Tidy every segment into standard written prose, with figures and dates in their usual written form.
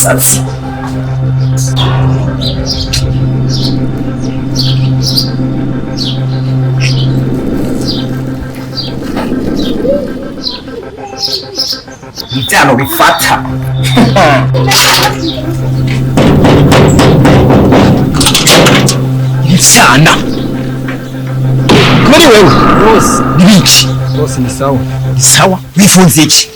Arasaze. Ivyano bifata. Ivyana. Kubera wewe Bose nibiki? bose ni sawa. Sawa, wifunze iki?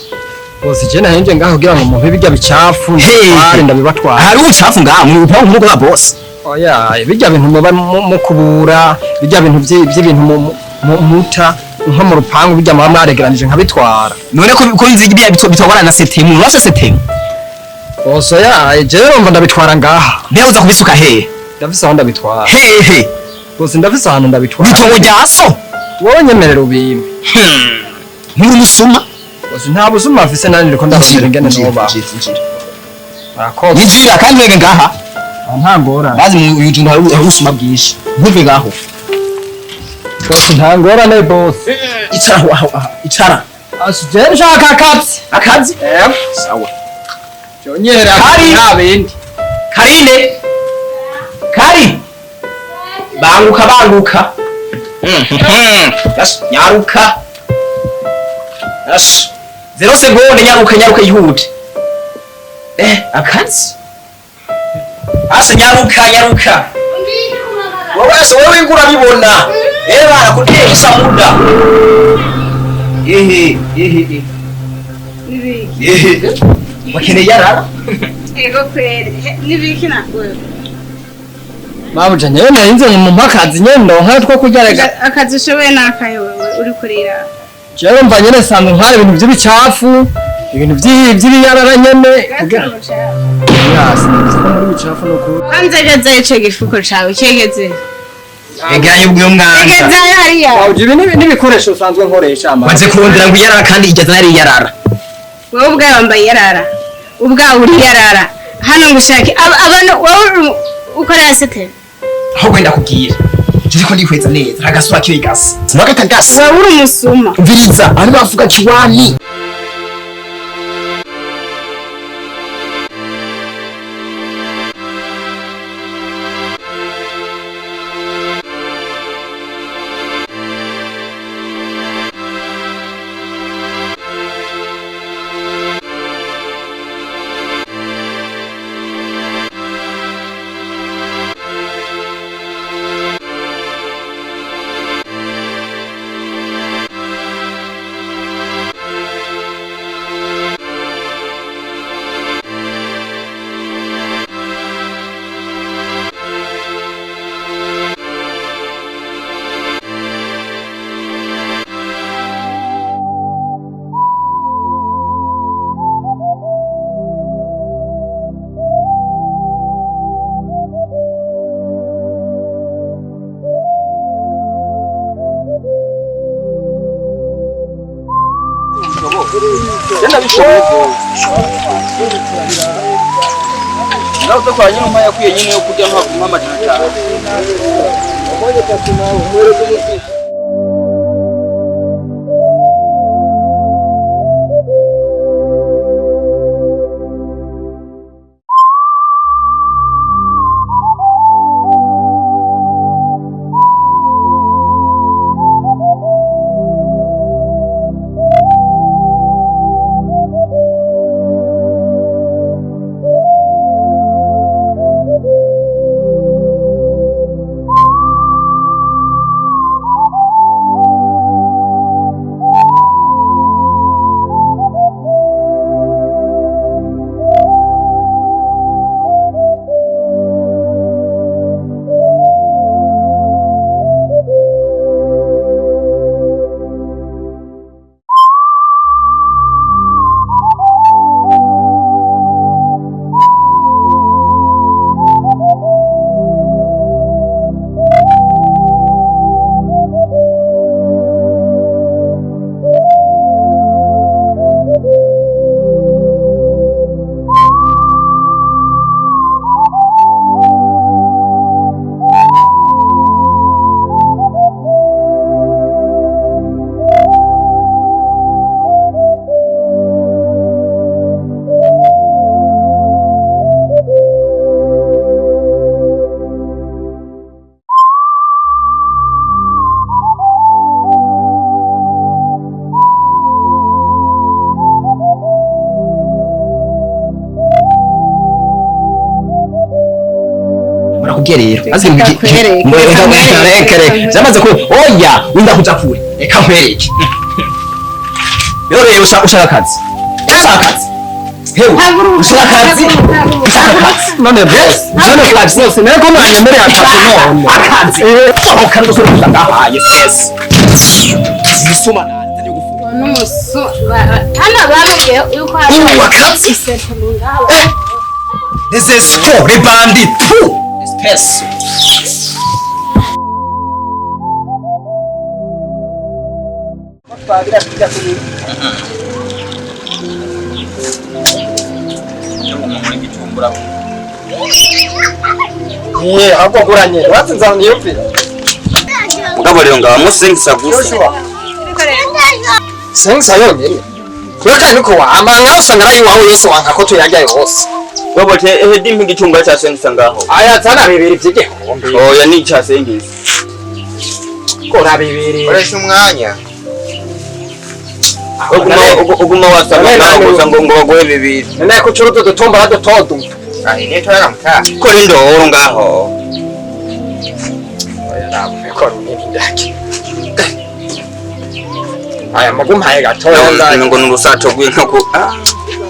Bose je nahenje ngaho kugira ngo mumpe bijya bicafu Hey. ndabitware ndabibatwara. Hari ubucafu ngaha mu rupangu nk'uko boss. Oya, bijya bintu muba mukubura, bijya bintu by'ibintu muta nko mu rupangu bijya muba mwaregeranije nkabitwara. None ko nzi ibya bitwara na setemu, urasa setemu. Bose oya, je urumva ndabitwara ngaha. Mbega uza kubisuka hehe? Ndafise aho ndabitwara. Hehe. Bose ndafise ahantu ndabitwara. Bitongo rya so. Wowe nyemerera ubimpe. Nkuri umusuma. Bose nta busuma mfise nani ndiko ndarondera ingene noba. Murakoze. Injira kandi wege ngaha. Nta ngorane. Bazi mu yujundu hari ubusuma bwinshi. Ntuve ngaho. Bose nta ngorane bose. Icara aho aho aho. Icara. Asije nshaka akazi. Akazi? Eh. Sawa. Cyonyera Kari. nta bindi. Karine. Kari. Banguka banguka. Yes, nyaruka. Yes. Zero segonde nyaruka nyaruka yihute. Akazi? Asa nyaruka nyaruka. Wewe asa wewe ingura bibona. Bana kutesha muda. Ehe ehe Nibiki. ehe. Wakeneye yarara? Ego kweli. Nibiki na wewe. Mabuja nyewe narinze mu mpakazi nyene ndonka two kurya rega. Akazi ushoboye nakaye wewe uri kurira. Jewe mva nyene sanzwe ntwara ibintu by'ibicafu, ibintu by'ibiyarara nyene kugira. Ya, sinzi ko muri bicafu no ku. Kwanza gezayo ico gifuko cawe kegeze. Egeranye ubwo mwanza. Gezayo hariya. Mabuja ibi n'ibikoresho usanzwe nkoresha ama. Waze kurondera ngo yarara kandi ijya nari yarara. Wewe ubwawe wambaye yarara. Ubwawe uri yarara. Hano ngushake abantu wowe ukorera site. Aho wenda kubwira. Turiko ndikweza neza agasura kiwe gasa. Sinakata gasa. Wewe uri umusuma. Umviriza, abantu bavuga kiwani. Nawe kwa nyine umpa yakwiye nyine yo kurya nka amajana cyane. Nakubwiye rero. Azi Reka nkwereke, reka nkwereke, reka nkwereke. Byamaze ko oya winda kuja kure. Reka nkwereke. Rero rero ushaka akazi. Ushaka akazi. Hewe, Haguruka, ushaka akazi. haguruka, haguruka. Ushaka akazi. None boss, None akazi. boss, nawe ko mwanyemereye akazi none. Akazi. Sohoka ndosore kuja yes. Bisuma nanjye gufu. N'umusu hano bamubwiye yuko hari Ubu akazi. iseta mu ngaho. Eh. Les escrocs, les bandits, tout. Espèce. Ye, ahubwo guranye. Watsinze aho niyumvira. Mugabo rero ngaba musengisa gusa. Joshua. Sengisa yonyene. Wewe kandi uko wama nkaho usanga ari iwawe yose wanka ko tuyarya yose. Gobo te ehe dimpi igitumbura ca sengisa ngaho. Aya zana bibiri by'igihumbi. Oya ni ca sengisa. Kora bibiri. Koresha umwanya. Uguma uguma wasaba ngaho gusa ngo baguhe bibiri. Nene ko curuto dutomba dutodu. Ah, ine toya mtaa. Kora indoro ngaho. Oya ntabwo bikora ibintu byake. Aya magumpaye gatoya ndaki. Ngo ni urusato rw'inkoko. Ah.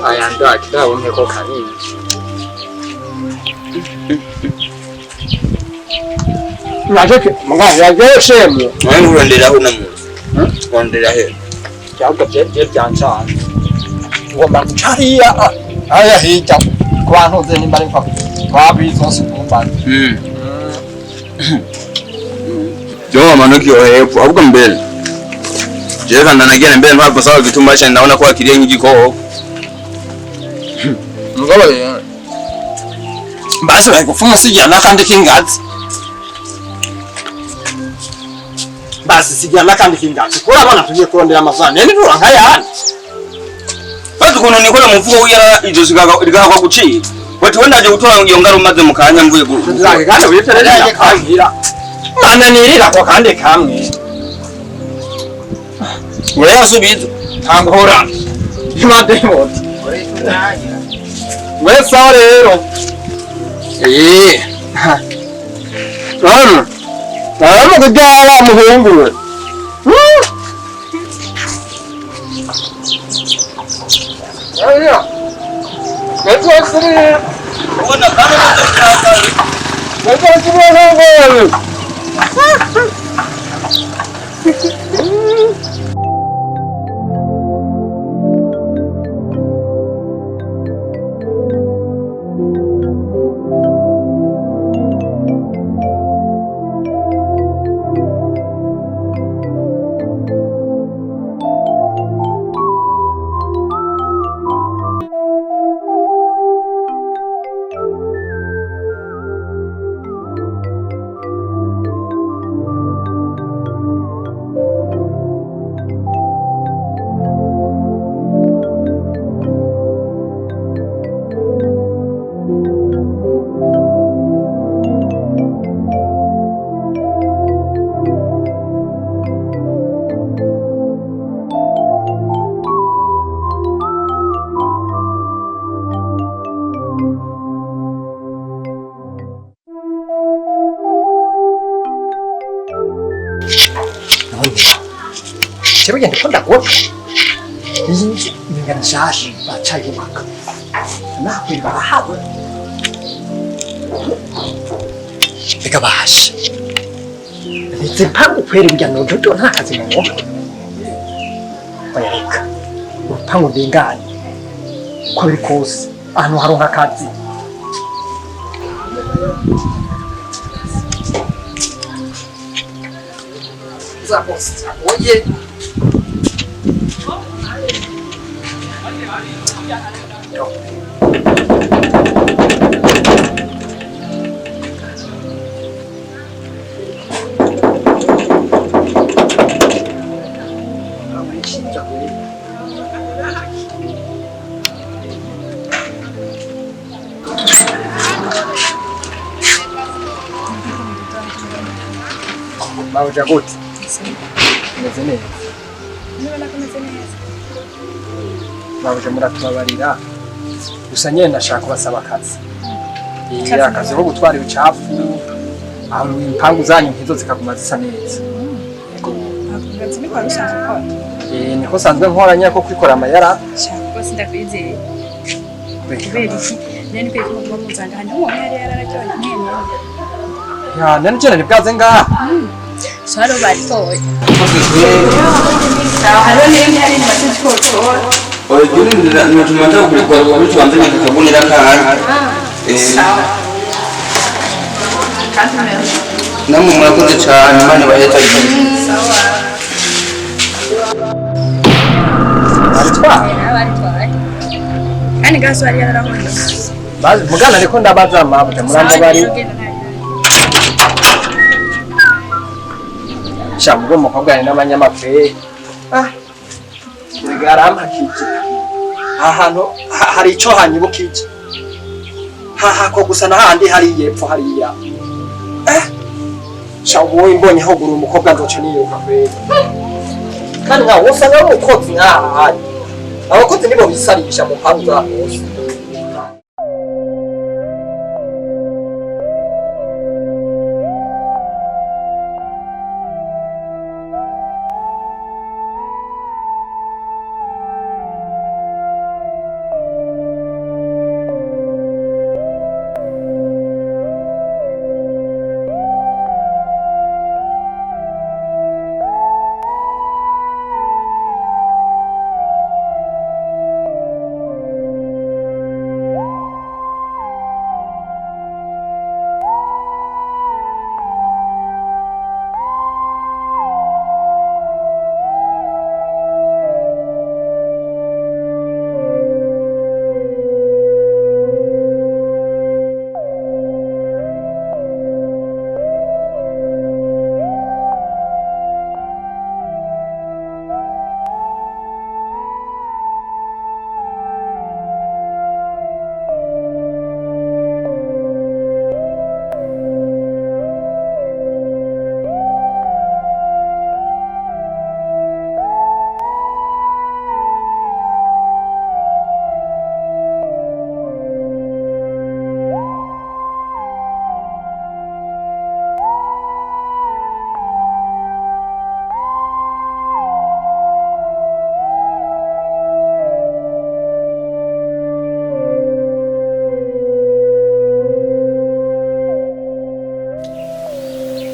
Aya ndaki ndabonye ko kanini. Naje muganga yaryoshe. Nawe uronderaho uno munsi. Urondera he? Cyangwa bye byancana. Ngomba guca hariya hariya hirya ku bantu uzi nimba ari kwa bizose kumva. Jo manuki yo hepfo ahubwo mbere. Jewe kandi nagenda mbere mpamvu sawa gitumba cyane ndabona ko akiriye nk'igikoko. Mugabo rero basi bari gupfa umusigira n'akandi k'ingazi. Basi sigira n'akandi k'ingazi. Kuko urabona tugiye kurondera amafaranga. Nene ntura nk'ayandi. Bazi ukuntu nikora mu mfuko w'iyara ijosi rigahakwa gucika. Bati wenda aje gutora iyo ngaro maze mu kanya mvuye Nzange kandi wivyo rero ndakangira. Mana nirira ko kandi kamwe. Urayasubiza. Tangora. Imademoti. Koresha umwanya. We sawa rero. Eh. None. None kujya muhungu we. Oya. Network siri. Ubona kandi Network siri muhungu. Jewe genda ko ndagota. Iyi nzu ingana nshasha bacayubaka. Nawe barahabona. Reka bashe. Ndetse mpangu kweri burya nododo nta kazi mu. Oya reka. Urupangu ndingane. Uko biri kose ahantu haronka akazi. Za boss. Oye. Mauja gute? Meze neza. Mauja muratubabarira. Gusa nyene nashaka kubasaba akazi. Akazi ko gutwara ibicafu aho impangu zanyu nkizo zikaguma zisa neza. Akazi niko rusanzwe ukora? Niko sanzwe nkora nyako kwikora amayara. Shaka rwose ndakwizeye. Kubera iki? Nari nikwiye kuba muzanga hano uwo yari yarararyoye nyene. Ya, nani jene nibwaze ngaha. Sharo baritoye. Hariho n'ibindi hari inyuma tw'utora. Oya ntumata kurekwa rutubanze nyakakabonera kana. Namwe murakoze cyane Imana ibaheze. Baritwaye. Kandi gaso yari yararahonye. Bazi mugana ariko ndabaza mabuja muramba bari. Sha mugo mukobwa ni n'abanyamakwe. Ah. Bigarampakije. Ahantu hari ico hanyibukije. Haha ko gusa nahandi hari yepfo hariya. Sha wowe mbonye hogura umukobwa nzoca niruka kweli. Kandi nka wosanga ari umukozi nkaha. Abakozi nibo bisarisha mu mpangu zabo.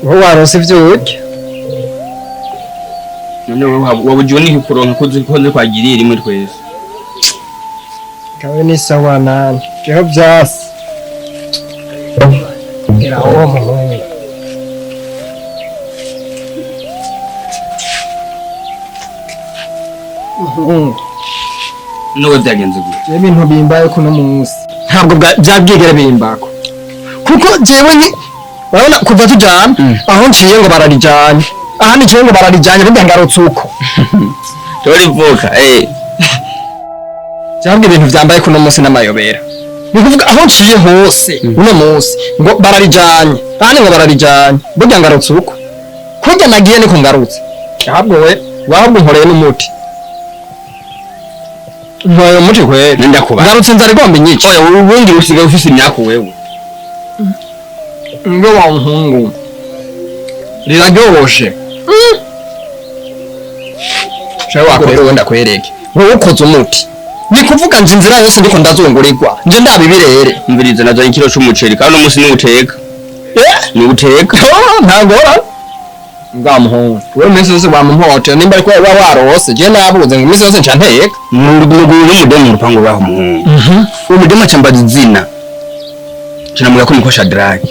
Wowe waronse ivyo urya? None wowe wabugiwe n'iki kuronka ko uzi kwagiriye rimwe twese? Kawe ni sawa nani. Jeho vyasi. Era uwo muhungu. Muhungu. Nuko byagenze gute? Jewe ibintu bimbaye kuno munsi. Ntabwo byabwigera bimbako. Kuko jewe ni urabona kuva tujana aho nciye ngo bararijanye aha niciye ngo bararijanye burya ngarutse uko torivuka cyangwa ibintu byambaye kuno munsi n'amayobera ni kuvuga aho nciye hose uno munsi ngo bararijanye ahandi ngo bararijanye burya ngarutse uko kurya nagiye niko ngarutse ahubwo we wahubwo nkoreye n'umuti nkoreye umuti kweri ngarutse nzara igomba inyice. Oya ubundi usigaye ufise imyaka wewe ngo wa muhungu riraryoshe. Shawe wakorera wenda kwereke wowe ukoze umuti ni kuvuga nje inzira yose ndiko ndazungurirwa nje ndabibirere. Umviriza nazanye ikiro c'umuceri kandi umunsi ni uteka ni uteka ntagora nga muhungu wewe iminsi yose wamumpotera nimba ariko wa warose je nabuze ngo iminsi yose nca nteka n'umudemu mu rupangu baho muhungu uwo mudemu acambaza izina kinamubwira ko niko Shadrack.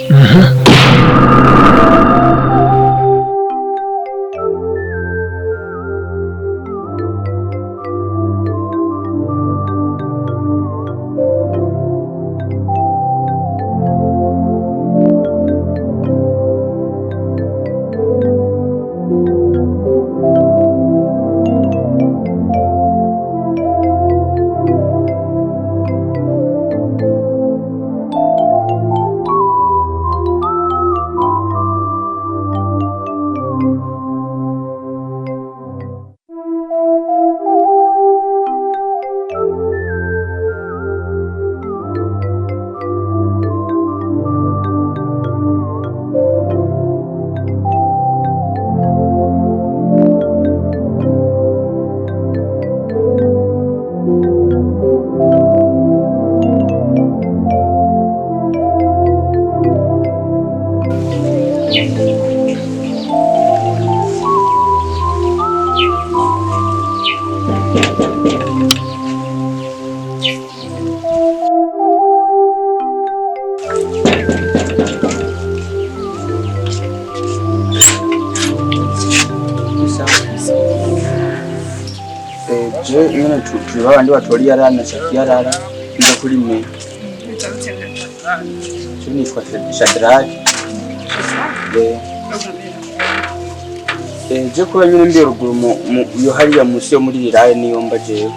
Nyene turi babandi batora iyarara shaka iyarara nza kuri mwe. Je nitwa Shadrach. Je kuba nyine mbi ruguru mu yo hariya musi yo muri riraye niyo mba jewe.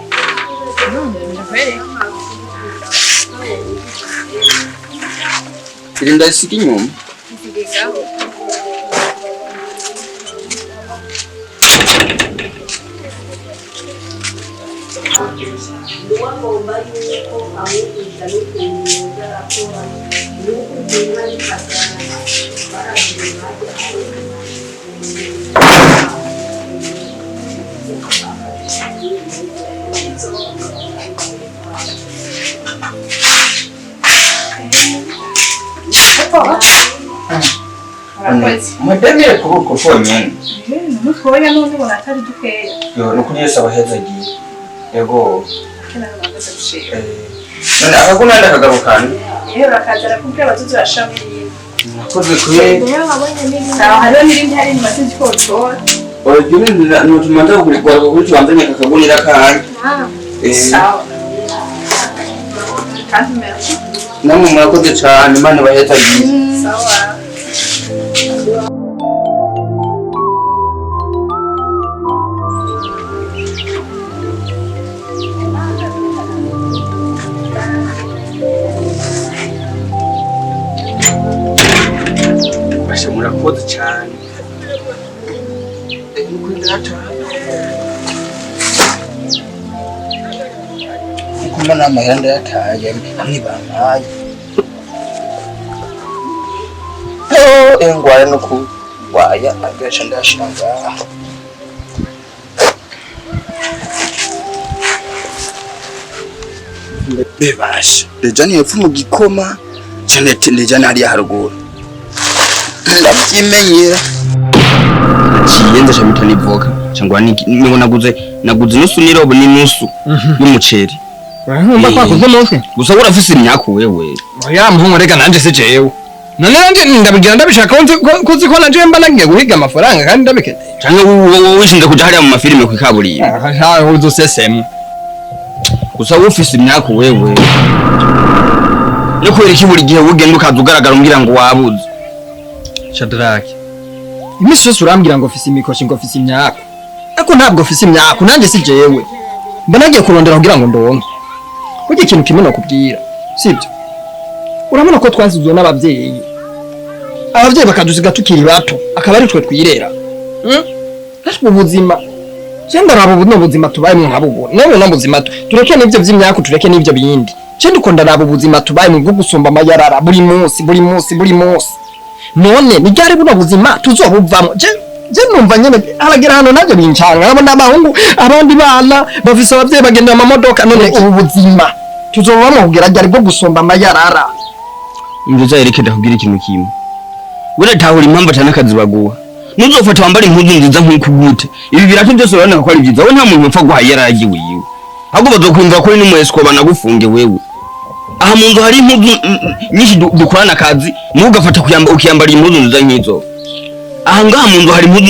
Irinda isiki inyuma. Mudemire kuboko konyene. Nutwoya none ubona atari dukeya. Yo nukuri Yesu abaheza agiye. Yego. None akaguna ndakagarukana. Yewe bakazara kubwira abazuzi bashamiriye. Nakoze kuye. Sawa hariho n'irindi hari inyuma sinzi ko utora. Oyo nutuma ndagurigwa kuri tubanzanye kakagunira kandi. Sawa. Kandi merci. Namwe murakoze cyane Imana ibaheza agiye. Sawa. Basha murakoze cyane. Kumba n'amahera ndayataye hamwe bampaye. Engwara no kuwaya agasha ndashira ngaha. Bebasha, ndejani hepfo mu gikoma cyane ndejani hariya haruguru. Ndavyimenyera. Kiyenza chamita nivoka cyangwa ningo naguze nusu nirobo ni nusu y'umuceri. Urumva kwa kuze munsi. Gusa urafise imyaku wewe. Oya muhungu reka nanje se jewe. None nanje ndabigira ndabishaka kuzi ko nanje mba nagiye guhiga amafaranga kandi ndabikeneye. Canke wowe wishinze kuja hariya mu mafilime kwikaburimbo. Ah uzosesema. Gusa ufise imyaku wewe. No kubera iki buri gihe ugenda ukaza ugaragara umbwira ngo wabuze. Shadrach. Imisi yose urambwira ngo ofisi imikoshi ngo ofisi imyaku. Ariko ntabwo ofisi imyaku nanje si jewe. Mba nagiye kurondera kugira ngo ndonke. Burya ikintu kimwe nakubwira, sibyo? Urabona ko twasizwe n'abavyeyi. Abavyeyi bakadusiga tukiri bato, akaba ari twe twirera. Ariko ubuzima je ndaraba ubu n'ubuzima tubayemo nkabubona. Nawe n'ubuzima tureke n'ivyo vy'imyaku tureke n'ivyo bindi. Je ndiko ndaraba ubuzima tubayemo bwo gusumba amayarara buri munsi buri munsi buri munsi. None ni ryari buno buzima tuzobuvamo? Je numva nyene aragera hano navyo bincanga. Urabona abahungu abandi bana bafise abavyeyi bagenda mu mamodoka none ubu buzima tuzobuvamo kugera ryari bwo gusumba amayarara? Nziza yereke ndakubwira ikintu kimwe. Uratahura impamvu atana akazi baguha. Nuzofata wambara impuzu nziza nkuko gute. Ibi birato byose urabona ko ari byiza. Wowe nta muntu upfa guha yaragiwe yiwe. Ahubwo bazokumva ko uri n'umuesco banagufunge wewe. Aha mu nzu hari impuzu nyinshi dukorana akazi, muwe ugafata ukiyambara impuzu nziza nk'izo. Aha ngaha mu nzu hari impuzu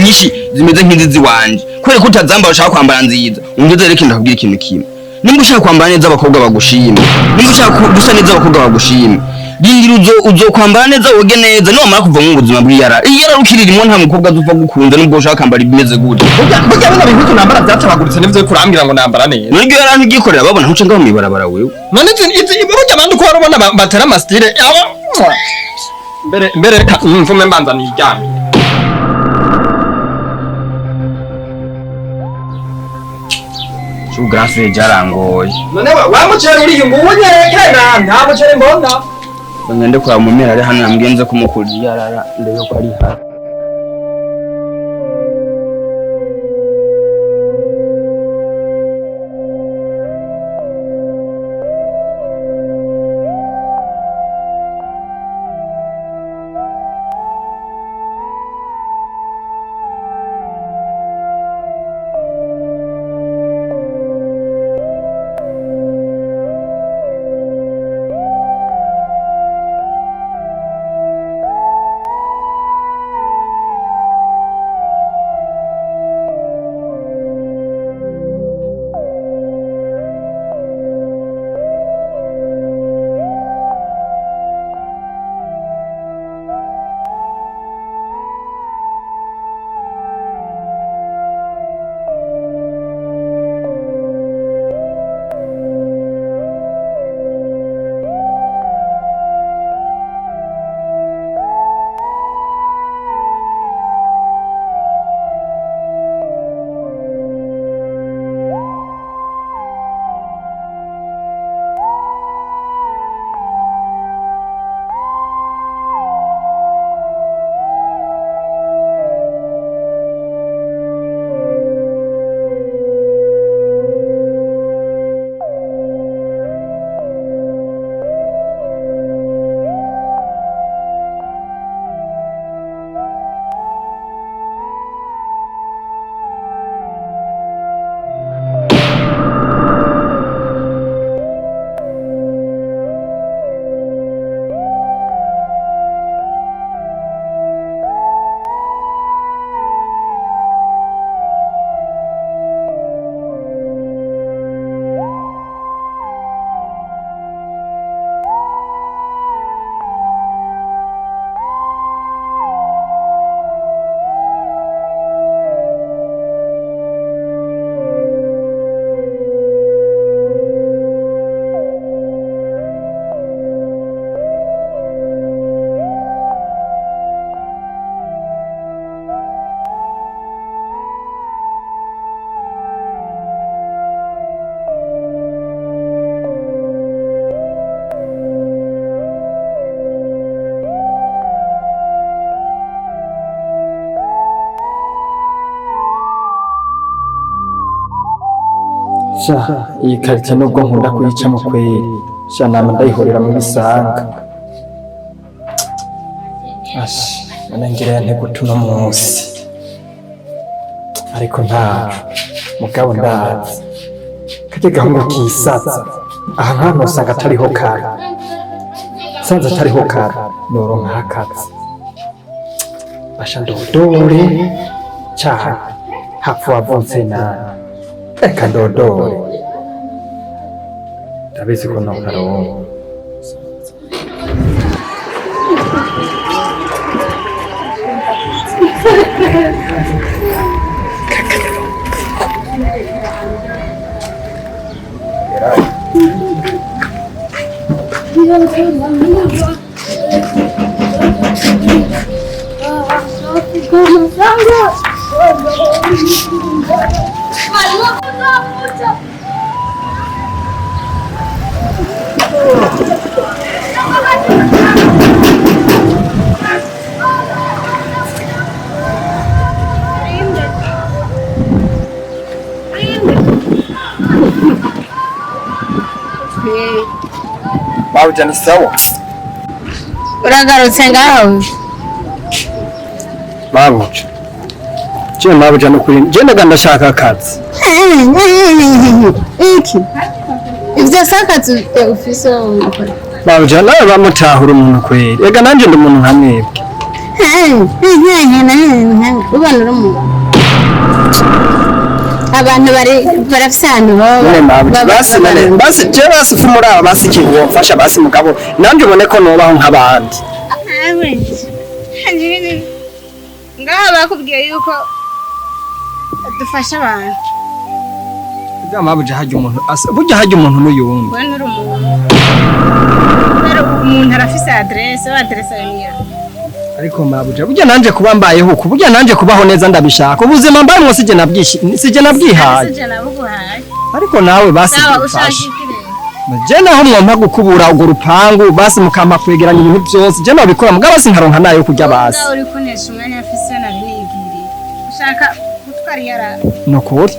nyinshi zimeze nk'izi ziwanje. Kubera ko utazambara ushaka kwambara nziza. Nziza yereke ndakubwira ikintu kimwe. Nimba ushaka kwambara neza abakobwa bagushime. Nimba ushaka gusa neza abakobwa bagushime. Rindira uzo kwambara neza woge neza niwamara kuva mu buzima bw'iyara. Iyara ukiririmwo nta mukobwa azopfa gukunda nubwo ushaka kwambara ibimeze gute. Burya bino bihutu nambara byatabaguritse nivyo kurambwira ngo nambara neza. None iryo yara ntigikorera babona ntuce ngaho mwibarabara wewe. None izi burya abandi uko warubona batera amastile aba mbere reka mvume mbanza niryamye. Chu grafe jarangoye. None wa muceri uri ngunyereke na nta muceri mbona. Ngende kwa mumera ari hano namgenze kumukuri yarara ndebe ko ari ha. Sha, iyi quartier nubwo nkunda kuyicamo kweri, sha nama ndayihorera mu bisanga. Ashi, none ngira nte uno munsi? Ariko ntaco, mugabo ndazi karya gahungu kisaza aha nk'ahantu usanga atariho kare, nsanze atariho kare noronka akazi. Basha, ndodore cane hapfa wavutse nabi. Reka ndodore, ndabizi ko nokaronka. Mabuja, ni sawa? Uragarutse ngaho? Mabuja, je mabuja, nukuri je ndaga ndashaka akazi. Iki ivyo si akazi ufise ukora? Mabuja, nawe bamutahura umuntu kweri. Ega nanje ndi umuntu nka mwebwe. Ubona uri umuntu, abantu bari barafise ahantu baba. None mabuja, basi none basi je basi fumuraba basi ikintu womfasha basi, mugabo nanje ubone ko nobaho nk'abandi. Ngaho bakubwiye yuko dufasha abantu? Ega mabuja, harya umuntu asa burya, harya umuntu n'uyundi. Ubona uri umuntu, kubera umuntu arafise adresse, adresse niyo. Ariko mabuja, burya nanje kuba mbayeho uku, burya nanje kubaho neza ndabishaka. Ubuzima mbayemwo sije nabwishi, sije nabwihaye. Sije nabuguhaye. Ariko nawe basi Sawa. dufashe. Ushaka iki rero? Je naho mwompa gukubura urwo rupangu basi, mukampa kwegeranya ibintu byose, je nabikora, mugabo basi nkaronka nayo kurya basi. Ubwawe uri kunesha umwanya afise, nari nigiriye. Ushaka gutwara iyarara? Nukuri.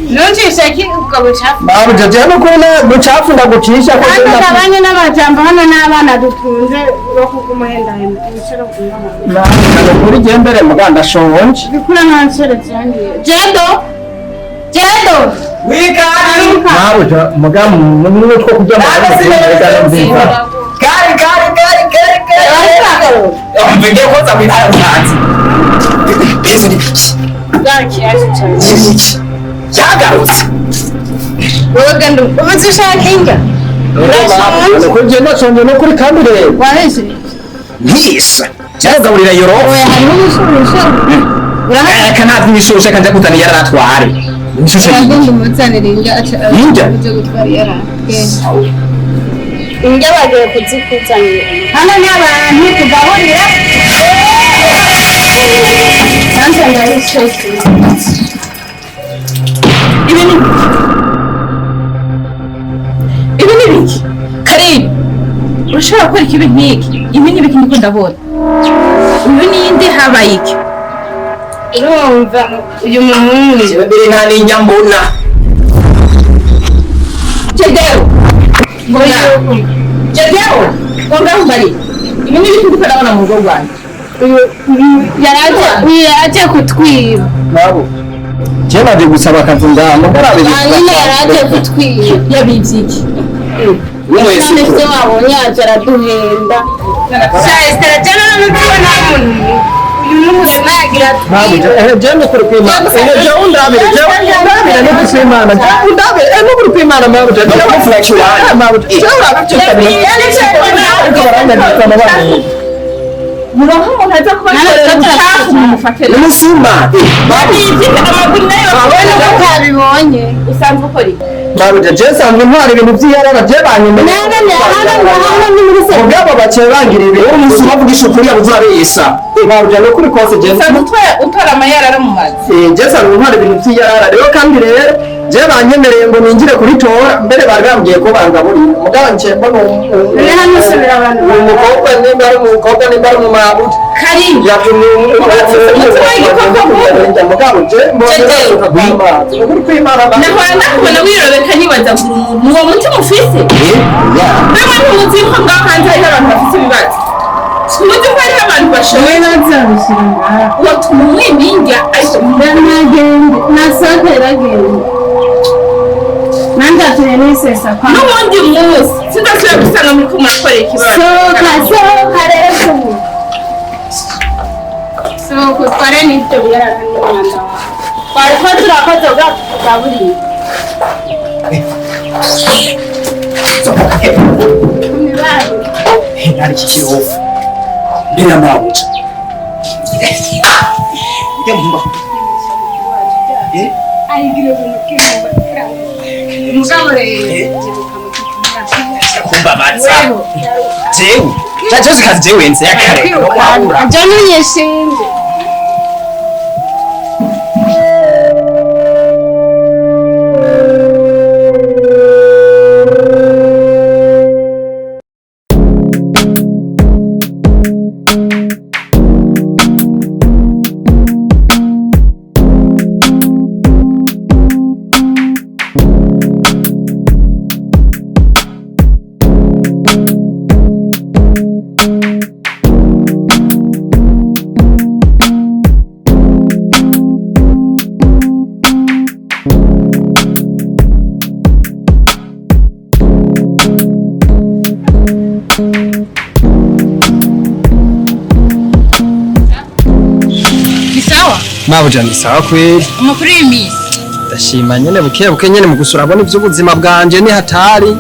Nuncisha ki ubwo bucafu? Mabuja, je nukuri na bucafu ndagucisha ko. Hano gabanye n'amajambo, hano n'abana dutunze bo kugumuhendahenda ibiciro kumwe. Nukuri je mbere muga ndashonje. Bikura nta nshere vyangiye. Jedo, Jedo. Wikari. Mabuja, muga mumwe two kurya. Kari kari kari kari kari. Mvige koza mwitara mwanzi. Bizo ni biki? Ni biki? Cyagarutse. Wowe gando ubuze ushaka indya? Nukuri je ndashonje nukuri kandi rero. Waheze? Nkisha. Cyagaburira yoro. Oya, hariho umushusho. Urahari. Reka ntabwo imishushe kanja kuzana yaratware. Imishushe. Uragenda umuzanire indya. Indya? Uje gutwara iyarara. Indya bagiye kuzikuzanira. Hano ni abantu tugaburira. Nanjye ndabishaka. Ibi ni ibi ni biki? Karibu, urashobora gukora ikibi nk'iki? Ibi ni biki ndiko ndabona? Uyu ninde? Habaye iki? Urumva uyu muhungu. Mbere nta n'inya mbona. Jedeo, mbona Jedeo, ngomba mbari, ibi ni biki ndiko ndabona mu rugo rwanjye? Uyu yaraje, uyu yaraje kutwiba. Nabo je naje gusaba akazi ngaha mugora. Nyine yaraje kutwiba. Yabivye iki? Wese. None ibyo wabonye, yaje araduhenda. Sha Esther, jana n'utubona umuntu uyu n'umusuma yagira Mabuja, atwiba. je nukuri kw'Imana. Je undabire, je undabire nukuri kw'Imana. Je undabire, nukuri kw'Imana mabuja. Je Flash wanjye. Mabuja. Je urabye. Ariko baranyandika n'abandi. Muronka umuntu aza kubakorera ubucafu mumufate. Umusuma. Yabivye amaguru nayo. Wowe nuko utabibonye. Usanzwe ukora iki? Mabuja, je nsanzwe ntwara ibintu by'iyarara, je banyemereye. Nanga hano ngo hano ni muri se. Mugabo baciye bangira ibintu. Umusuma avugisha ukuri yabuze urabesha. Mabuja, nukuri kose je Usanzwe utora amayarara mu mazi? Je nsanzwe ntwara ibintu by'iyarara rero kandi rero Je banyemereye ngo ningire kuritora, mbere bari bambwiye ko bangaburira. Mugabo nce mbona None hano usubira abantu uwo mukobwa, nimba ari umukobwa, nimba ari umumabuja. Karimu. Yatumye Umutima w'igikoko nk'ubu. Mugabo je mbona Jeje. kw'amazi. Ukuri kw'Imana. Nahora ndakubona wirobeka nyibaza ngo uri umuntu, uwo mutima ufise. Ya. Mbega ntuzi ko ngaho hanze hariho abantu bafise ibibazo? Ntuzi ko hariho abantu bashoboye? Bazabishyira ngaho. Wotuma umwiminga ariko Nagende nasohoke iragenda nanjye atuye n'isesa kwa n'ubundi munsi sinzasubira gusanga muriko murakora ikibazo. Sohoka, sohoka rero ubu, sohoka utware n'ibyo biyarara n'umwanda wawe twari kuba turakoze ubwato bugaburiye. Nari iki kirofu mbere ya mabuja. Ujya muhumba. Mugabo rero Kumbabaza jewe cya kazi jewe nze yakare wabura. John yishimye. Ni sawa. Mabuja, ni sawa kweli. Amakuru y'iminsi? Ndashima nyene, buke buke nyene mu gusura abona ivy'ubuzima bwanje ni hatari.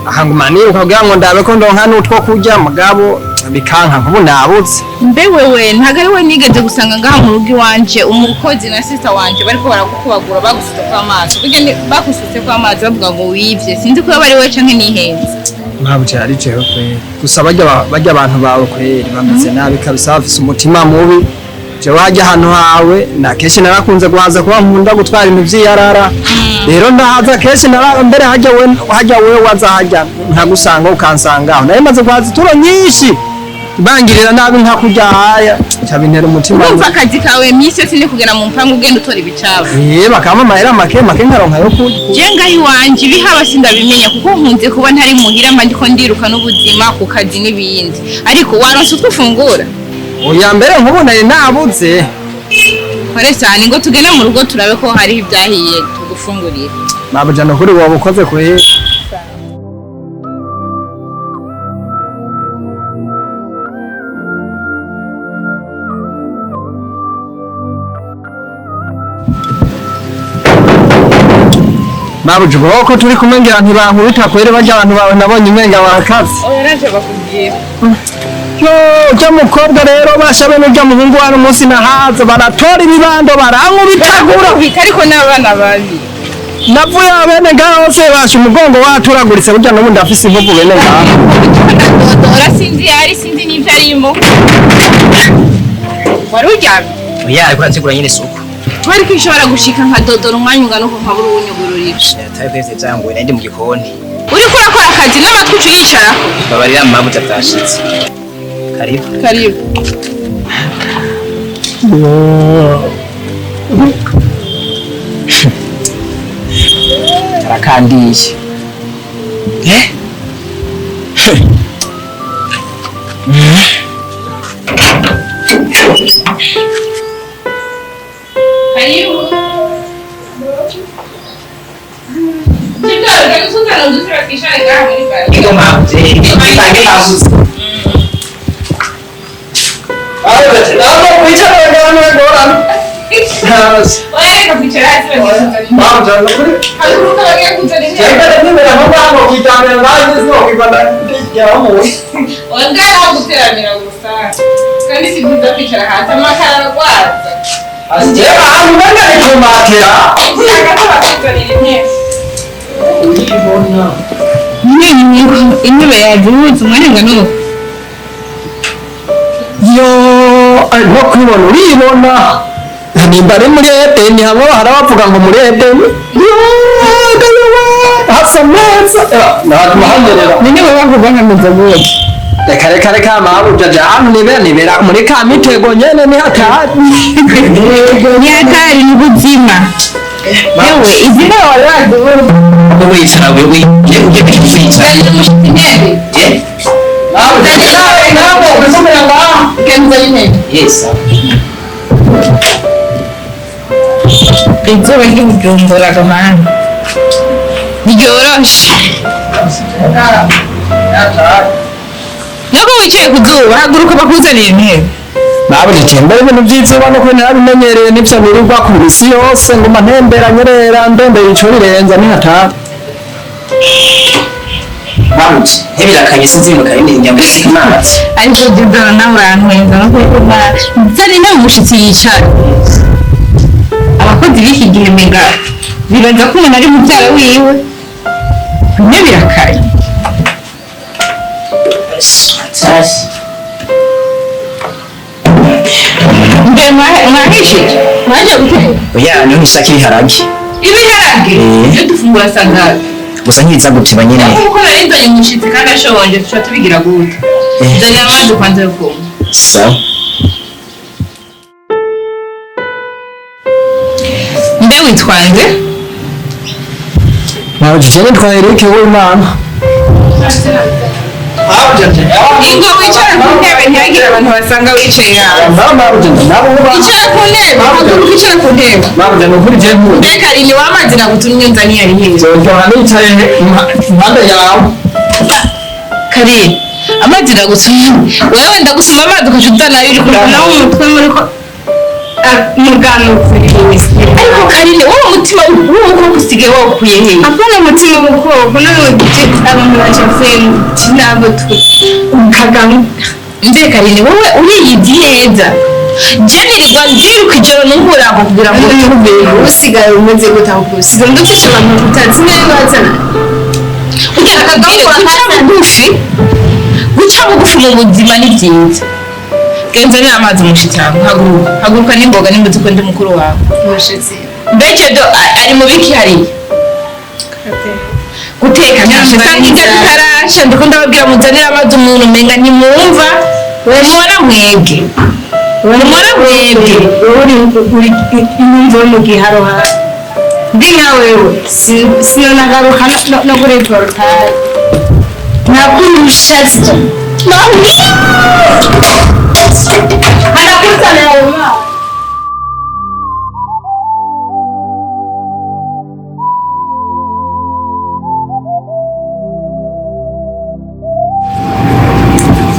Aha nguma niruka kugira ngo ndabe ko ndonka n'utwo kurya, mugabo bikanka, nkubu nabutse. Mbe wewe ntabwo ari we nigeze gusanga ngaha mu rugo iwanje, umukozi na sister wanje bariko baragukubagura, bagusutse amazi? Burya bagusutse ko amazi bavuga ngo wivye. Sinzi ko yoba ari we canke nihenze. Mabuja, yari jewe kweli. Gusa barya abantu bawe kweli bameze nabi kabisa, bafise umutima mubi. Jewe hajya ahantu hawe na kenshi narakunze guhaza kuba nkunda gutwara ibintu vy'iyarara. Rero ndahaza kenshi nara mbere hajya wewe waza hajya nkagusanga ukansanga aho. Nari maze guhaza ituro nyinshi bangirira nabi nka kurya haya ca bintera umutima Urumva mubi. akazi kawe misi yose ni kugenda mu mpangu ugenda utora ibicafu? Eh, bakampa amahera make make nkaronka yo kurya. Je ngaho iwanje ibihaba sindabimenya kuko nkunze kuba ntari muhira, mba ndiko ndiruka n'ubuzima ku kazi n'ibindi. Ariko waronse utwo ufungura? Oya, mbere nk'ubu nari nabuze. Kore cyane ngo tugende mu rugo turabe ko hariho ibyahiye tugufungurire. Mabuja, nukuri woba ukoze kweli. Mabuja, ubwo ko turi kumwe ngira ntibankubita kweri barya abantu bawe, nabonye umenga barakaze. Oya, naje bakubwira. Yo, ujya mukobwa rero basha bene ujya muhungu wari umunsi nahaza baratora ibibando barankubitagura. Bita ariko n'abana babi. Navuye aho bene ngaho hose basha umugongo waturaguritse, burya n'ubu ndafise inkovu bene ngaho. Ndodora sinzi yari, sinzi n'ibyo arimo. Wari uryamye? Oya, ariko urategura nyene isuku. Kubera ko ishobora gushika nka dodora umwanya ungana uko nkabura uwunyugururira. Atari kwevye vyangoye, nari ndi mu gikoni. Uriko urakora akazi n'amatwi uca uyicarako. Babarira mabuja, vyashitse. Karibu. Karibu. Karakandiye. Eh. Karibu. Chibwa, ugenda udusura twicare ngaha muri baro. Ego mabuja, isange mabuja. Ntabwo wicara ngaho ngorane. Oya, reka kwicara hasi bagenda. Mabuja, nukuri. Haguruka, bagiye kuzana intebe. Jembe nimera nko ngaho kwitambira ngaho sinokigwa ndigeraho mu. Oya, ngaho guteramira gusa. Kandi si byiza kwicara hasi, amakara aragwaza. Jewe ahantu umenga ni kumatera. Nshaka ko bakuzanira intebe. Uyibona. Intebe yaduhutse umwanya ungana uku. Yo, no kwibona uribona. Nimba ari muri Edeni hamwe bahora bavuga ngo muri Edeni. Yo! Hasa neza. Natuma hanyerera. None wewe bavuga nkameze gute? Reka reka reka mabuja ja hano nibera nibera muri ka mitego nyene ni hatari. Ni hatari ni ubuzima. Yewe izi ntebe wari wazibura. Wicara wewe ujye kwicara. Zana umushitsi intebe. Eh? Mabuja nawe nawe usomera ngaha. Kenza intebe. Yes. Izuba ry'Ibujumbura gamana. Ryoroshe. Nubwo wicaye ku zuba haguruka bakuzanira intebe. Mabuja tembera ibintu by'izuba no kubona narabimenyereye nivyo birirwa ku isi yose nguma ntembera nyerera ndembera ico rirenza ni hatari. Mabuja, ntibirakanye sinzi mu karindi njya muri amazi. Ariko Didoro nawe urantwenza no kuba zana intebe umushitsi yicara. Abakozi b'iki gihe menga bibaza ko umuntu ari mubyara wiwe. Intebe irakaye. Mbe mwahishije? Mwaje guteka? Oya, niho nishaka ibiharage. Ibiharage? Eh. Iyo dufungura saa ngapi? Gusa nkiza gutiba nyene. Ariko kuko nari nzanye umushitsi kandi ashonje tuca tubigira gute? Eh. Nzanira amazi kwanza yo kunywa. Sawa. Mbe witwa nde? Mabuja je nitwa Eric Uwimana. Ingo wicara ku ntebe ntihagire abantu basanga wicaye hasi. Mabuja nabo Icara ku ntebe, haguruka icara ku ntebe. Mabuja nukuri je nkunda. Mbe Karini w'amazi nagutumye nzaniye ari hehe? Nzoryoha nicaye impande yawe. Karini, amazi nagutumye. Wewe ndagusuma amazi ukaca uzana ayo uriko uranywa. Nawe umutwe muri ko mugano kuri Ariko Karine, wowe umutima w'ubukoko usigaye wawukuye hehe? Apana umutima w'ubukoko none abantu bacafuye ntabwo twe Kagame. Mbe Karine, wowe uriyizi neza. Je nirirwa ndiruka ijoro n'umurago kugira ngo tubeho. Usigaye umeze gute ahubwo usigaye ndufisha abantu utazi neza bazana. Kugira ngo guca bugufi, guca bugufi mu buzima ni byiza. Genza ni amazi umushitsi wawe, haguruka, haguruka n'imboga nimba uzi ko ndi mukuru wawe. Umushitsi. Mbese do ari mu biki hariya? Guteka nsanga indya zitarasha ndiko ndababwira muzanire amazi umuntu umenga ntimwumva. Mubona mwebwe. Mubona mwebwe. Uri uri imvo mu giharoha. Ndi nka wewe sinonagaruka no kuri portail. Nakurusha sito. Anakuzanira ayo mazi.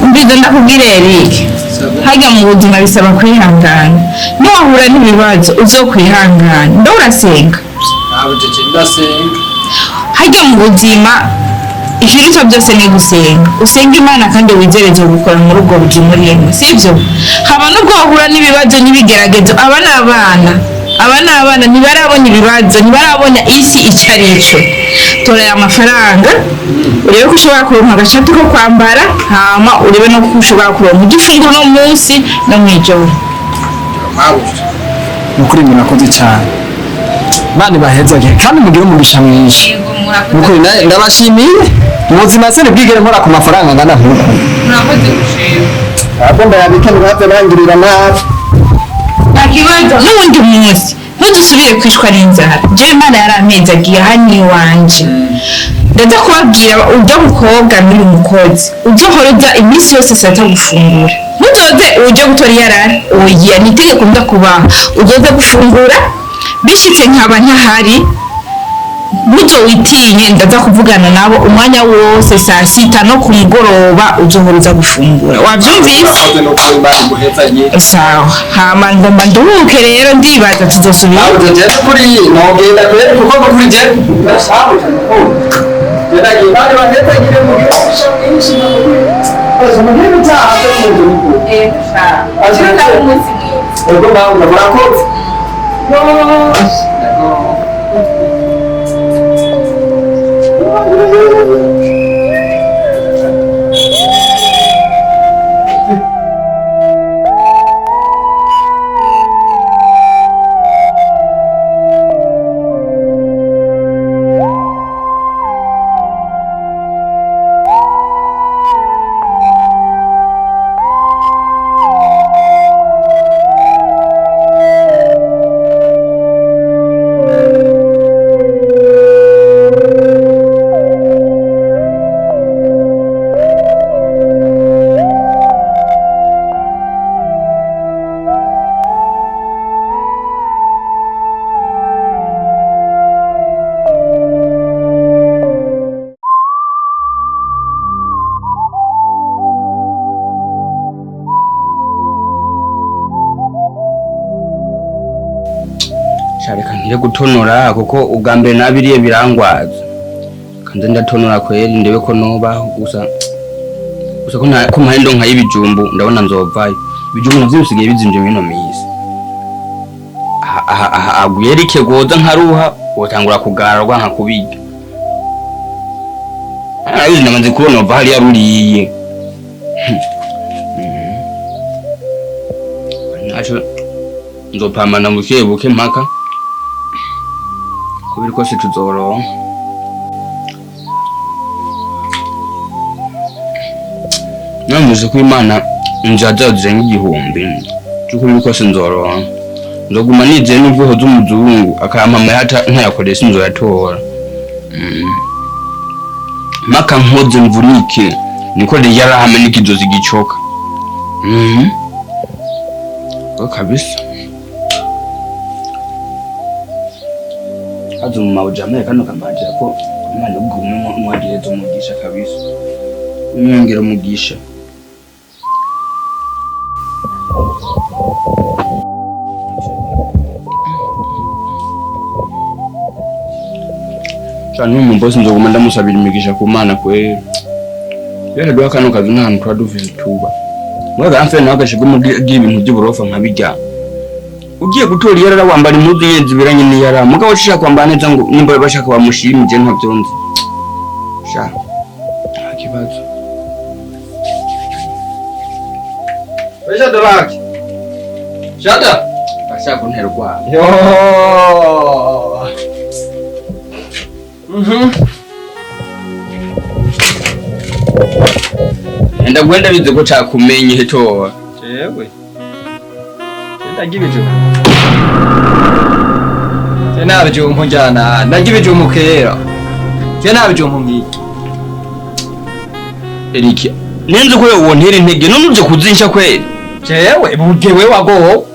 Mbizo ndakubwira Eric. Harya mu buzima bisaba kwihangana. Niwahura n'ibibazo uzokwihangana. Ndo urasenga. Mabuja je ndasenga. Harya mu buzima ikiruta byose ni gusenga. Usenga Imana kandi wizereze gukora muri ubwo buzima urimo, sivyo? Haba nubwo wahura n'ibibazo n'ibigeragezo, aba ni abana. Aba ni abana ntibarabona ibibazo, ntibarabona isi icyo ari cyo. Tora aya mafaranga, urebe ko ushobora kuronka agashati ko kwambara, hama urebe no ko ushobora kuronka ibyo ufungura uno munsi no mw'ijoro. Mabuja nukuri murakoze cyane. Imana ibahezage kandi mugire umugisha mwinshi. Nukuri ndabashimiye. Ubuzima se ntibwigere nkora ku mafaranga angana nk'uku. Murakoze gushima. Ahubwo ndayabika ntibahave bangirira nabi. Nta kibazo n'ubundi munsi ntuzusubire kwicwa n'inzara. Jewe Imana yarampezagiye hano iwanje. Ndaza kubabwira ujya mukobwa n'uyu mukozi uzohora uza iminsi yose saa sita gufungura. Ntuzoze uje gutora iyarara, oya ni itegeko ndakubaha. Uzoze gufungura bishitse nkaba ntahari ntuzowitinye ndaza kuvugana nabo umwanya wose saa sita no ku mugoroba uzohora uza gufungura. Wavyumvise? Murakoze nukuri Imana iguhezagire. Sawa, hama ngomba nduhuke rero ndibaza tuzosubira. Mabuja je nukuri nogenda kweri kuko nukuri je ndashabuja nukuri. Je ndagiye Imana ibahezagire mugire umugisha mwinshi nukuri. Bose mugire ibitaha byo mu nzu nukuri. Ubwo mabuja murakoze. Ngire gutonora kuko ubwa mbere nabiriye birangwaza. Kanze ndatonora kweri ndebe ko nobaho gusa. Gusa ko nta ko mpaye ndonka y'ibijumbu ndabona nzovayo. Ibijumbu navyo bisigaye bizimvye muri ino minsi. Aha aha aha aguye Eric goza nkaruha wotangura kugararwa nka kubirya. Arabizi namaze kubona uva hariya ruriye. Naco nzopambana buke buke mpaka kubiri kose tuzoronka. Namvuze ko Imana inzira zayo zirenga 1000 cy'ukuri kose nzoronka. Nzoguma nizeye n'ubwo hoza umuzungu akampa amahera ntayakoresha inzoyatora. Mpaka nkoze mvunike niko yarahame n'ikizozi gicoka. Kabisa. Hazo mu mawuja amere kano kamajira ko Imana ugume mwagireza umugisha kabisa. Umwongera umugisha. Cyane mu bosi nzoguma ndamusabira imigisha ku Mana kwera. Rero duha kano kazi nta hantu tuba dufise tuba. Mwaga amfe nawe agashiga umugira ibintu by'uburofa nkabijya. Ugiye gutora iyarara wambara impuzu nyene zibiranye n'iyarara. Mugabo ushaka kwambara neza ngo nimba bashaka bamushimije ntavyonzi. Sha. Nta kibazo. Wesha Dolaki. Shada. Bashaka kuntera urwara. Yo. Enda gwenda bize ko cakumenye heto. Jewe. Ndagira ibijumbu. Je nta bijumbu njyana, ndagira ibijumbu kera. Je nta bijumbu nkiki. Eric, nenze ko wontera intege none uje kuzinsha kweri. Jewe bugewe wagoho.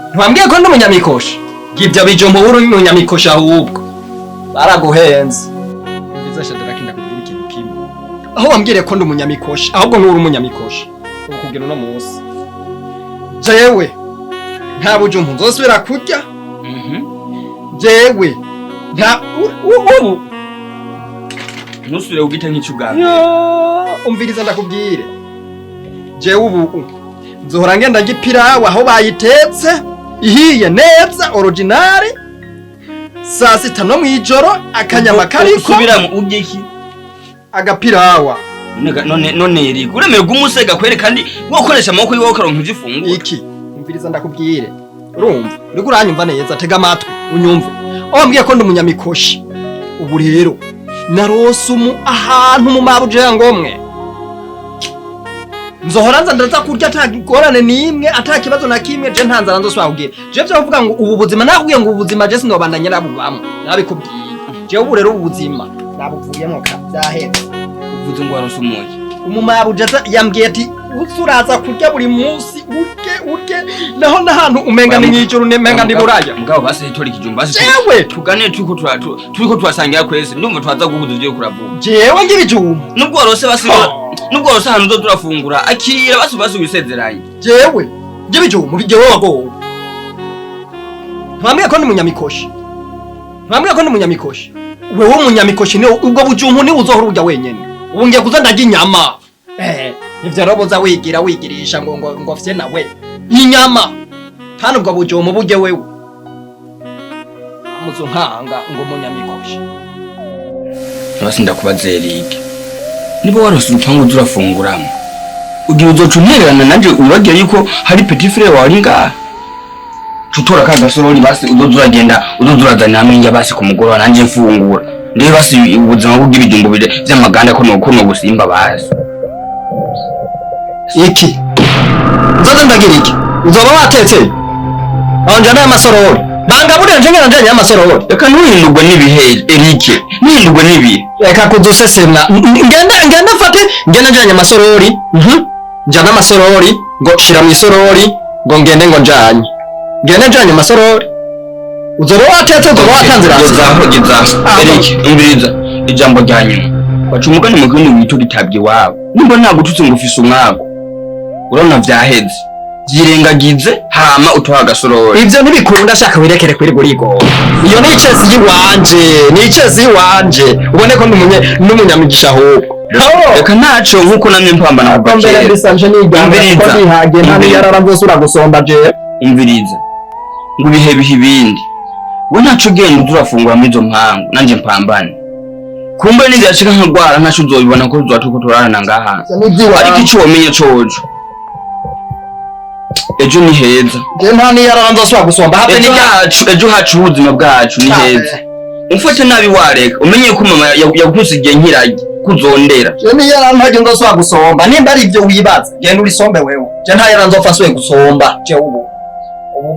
Ntiwambwiye ko ndi umunyamikosha. Ngivyo bijumbu uri umunyamikosha ahubwo. Baraguhenze. Mbiza Shadrack ndakubwira ikintu kimwe. Aho wambwiye ko ndi umunyamikosha, ahubwo nturi umunyamikosha. Ukubwira uno munsi. Jewe nta bujumbu nzosubira kurya. Jewe nta ubu ntusubire kugita nk'icugambye. Umviriza ndakubwire. Jewe ubu nzohora ngenda ngipirawe aho bayitetse ihiye neza original saa sita no mwijoro akanyama kariko usubiramo urye iki agapirawa. None Eric uremerwa umusega kwere kandi wokoresha amaboko yiwe ukaronka ivyo ufungura. Iki umviriza ndakubwire. Urumva uriko uranyumva neza, tega amatwi unyumve. Wambwiye ko ndi umunyamikoshi. Ubu rero narose ahantu mu mabuje ngomwe. Nzohora nza ndaza kurya ata ngorane nimwe, ata kibazo na kimwe, je nta nzara nzosubira kugira. Je vyo kuvuga ngo ubu buzima nakubwiye ngo ubu buzima je sinobandanya nabubamwo. Nabikubwiye. Je ubu rero ubu buzima nabuvuyemwo ka byaheze. Uvuze ngo warose umuki. Umumabuje yambwiye ati usuraza kurya buri munsi urye urye naho nahantu umenga ni mwijuru nemenga ndi buraya. Mugabo basi hitora ikijumba basi. Jewe tugane turiko turasangira kwese ndumva twaza guhuza ivyo kuravuga. Jewe ngira ijumba. Nubwo warose basi nubwo warose ahantu uzoturafungura akira basi basi wisezeranye. Jewe ngira ijumba jewe wagowe. Ntwambwiye ko ndi umunyamikoshi. Ntwambwiye ko ndi umunyamikoshi. Wewe umunyamikoshi ni ubwo bujumbu ni uzohora urya wenyene. Ubu ngiye kuza ndarya inyama. Ivyo roboza wigira wigirisha ngo ngo ngo fye nawe. Inyama. Tano ubwo bujumbu burye wewe. Amuzo nkanga ngo munyamikoshi. Basi ndakubaza Eric. Niba warose urupangu uzurafunguramo. Ugiye uzoca untererana nanje uragira yuko hari petit frère wawe ngaha. Tutora ka gasorori basi uzozuragenda uzozurazana hamwe njya basi ku mugoroba nanje mfungura. Ndiye basi ubuzima bw'ibijumbu vy'amaganda ko nuko no gusimba basi. Iki nzoza ndagira iki uzoba watetse anje n'amasorori bangabure nje ngera njanye amasorori. Reka ntuhindurwe n'ibihe Eric, ntuhindurwe n'ibihe. Reka kuzosesema ngenda mfate ngenda njanye amasorori. Njana amasorori ngo shira mu isorori ngo ngende ngo njanye ngende njanye amasorori. Uzoba watetse uzoba watanze Gezaho gezaho Eric umviriza ijambo rya nyuma. Baca umugani mu gihugu wita uritabye iwabo. Nimba nagututse ngo ufise umwago urabona vyaheze. Vyirengagize hama utoha agasorori. Ivyo ntibikunda, shaka wirekere kuri gurigo. Iyo ni icesi yiwanje, ni icesi yiwanje. Ubone ko n'umunyamigisha ahubwo. Reka ntaco, nkuko namye mpambana kuva Ko mbere kera. mbisanje nigamba Umviriza. ko nihagiye nta Umviriza. niyarara rwose uragusomba jewe. Umviriza, ngo ibihe biha ibindi. We ntaco, ugenda uza urafungura muri izo mpangu, nanje mpambane. Kumbe n'ivyashika nkagwara, ntaco uzobibona ko tuzoba turiko turarana ngaha. Ariko ico womenya coco, ejo ni heza. Je nta niyarara nzosubira gusomba habe Ejo n'irya. hacu, ejo hacu, ubuzima bwacu ni heza. Umfate nabi wareka, umenye ko mama yagusigiye nkiragi kuzondera. Je niyarara ntaryo nzosubira gusomba. Nimba ari ivyo wibaza, genda urisombe wewe. Je nta yarara nzopfa nsubiye gusomba. Je ubu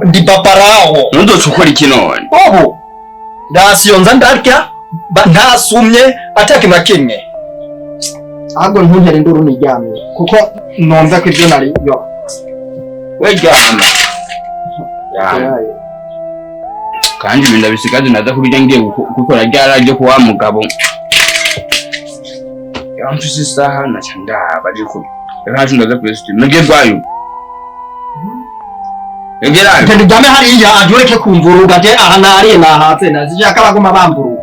ndi paparawo. Ntuzoca ukora iki none? Ubu ndasiyonza, ndarya ntasumye atakintu na kimwe. Ahubwo ntuntere induru niryamye kuko numva ko ibyo nari yo. We ryama. Ryama. Kandi ibintu ndabisigaje, naza kubirya ngiye gukora ryara ryo kuwa mugabo. Yamfise isaha naca ndaba, ariko rero hacu ndaza kuri studio nge rwayo egerayo. Genda uryame hariya aje ureke kumvuruga. Je aha nariye nahatse, nazishaka baguma bamvuruga.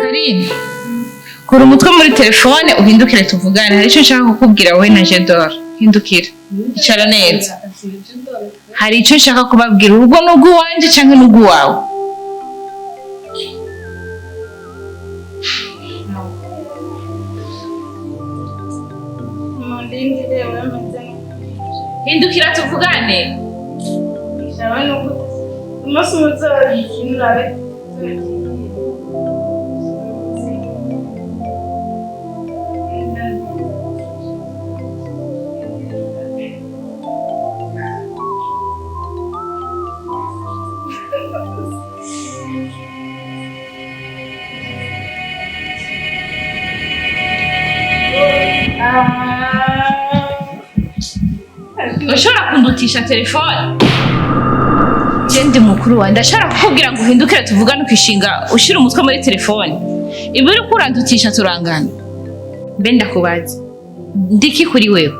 Karine, kura umutwe muri telefone uhindukire tuvugane. Hari icyo nshaka kukubwira wowe na Jedor. Hindukira, icara neza. Hari icyo nshaka kubabwira. Urugo ni urw'iwanjye cyangwa ni urw'iwawe? Mundindire wemeze. Hindukira tuvugane. Ijaba nuko umunsi muzoyikinura be. Ushobora kundutisha telefone? Je ndi mukuru wawe, ndashobora kukubwira ngo uhindukire tuvugane, ukishinga ushyira umutwe muri telefone. Ibi uri kurandutisha turangana. Mbe ndakubaza, ndiki kuri wewe?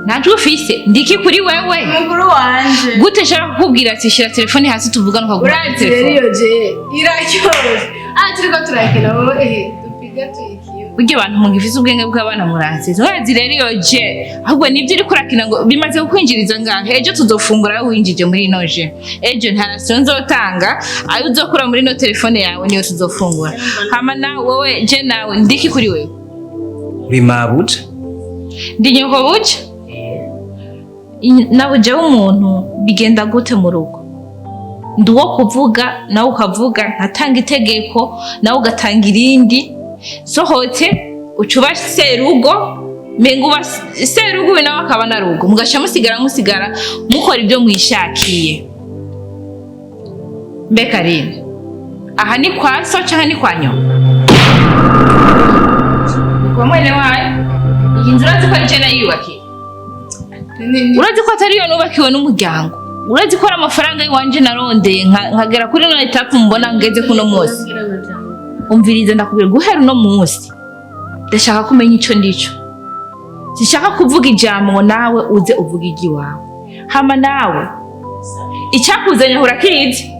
Ntajwi ufise, ndiki kuri wewe? Mukuru wanje. Gute nshobora kukubwira ati shyira telefone hasi tuvugane, ukaguma muri Urazi rero telefone? iyo je iraryoshe. Ah, turiko turakina wowe, ehe, dupiga tuyikiwe. Burya abantu mugifise ubwenge bw'abana muransize. Urazi rero iyo je, ahubwo nibyo uriko urakina ngo bimaze kukwinjiriza ngahe? Ejo tuzofungura ayo winjije muri ino je. Ejo nta rasiyo nzotanga, ayo uzokura muri ino telefone yawe niyo tuzofungura. Hama nawe wowe je nawe ndiki kuri wewe? Uri mabuja. Ndi nyoko buja? Nawe jewe umuntu bigenda gute mu rugo? Ndi uwo kuvuga nawe ukavuga, nkatanga itegeko nawe ugatanga irindi. Sohotse uca uba serugo, menga uba serugo we nawe akaba na rugo, mugaca musigara mukora ibyo mwishakiye. Mbe Karine, aha ni kwa so canke ni kwa nyoko? Ni kwa mwene wayo. Iyi nzu urazi ko ari je nayiyubakiye? Urazi ko atari yo nubakiwe n'umuryango? Urazi ko ari amafaranga y'iwanje narondeye nkagera kuri none etape mbona ngeze kuno munsi? Umviriza ndakubwira, guhera uno munsi ndashaka kumenya ico ndico. Sinshaka kuvuga ijambo ngo nawe uze uvuge iry'iwawe. Hama nawe icyakuzanye ahura kizi,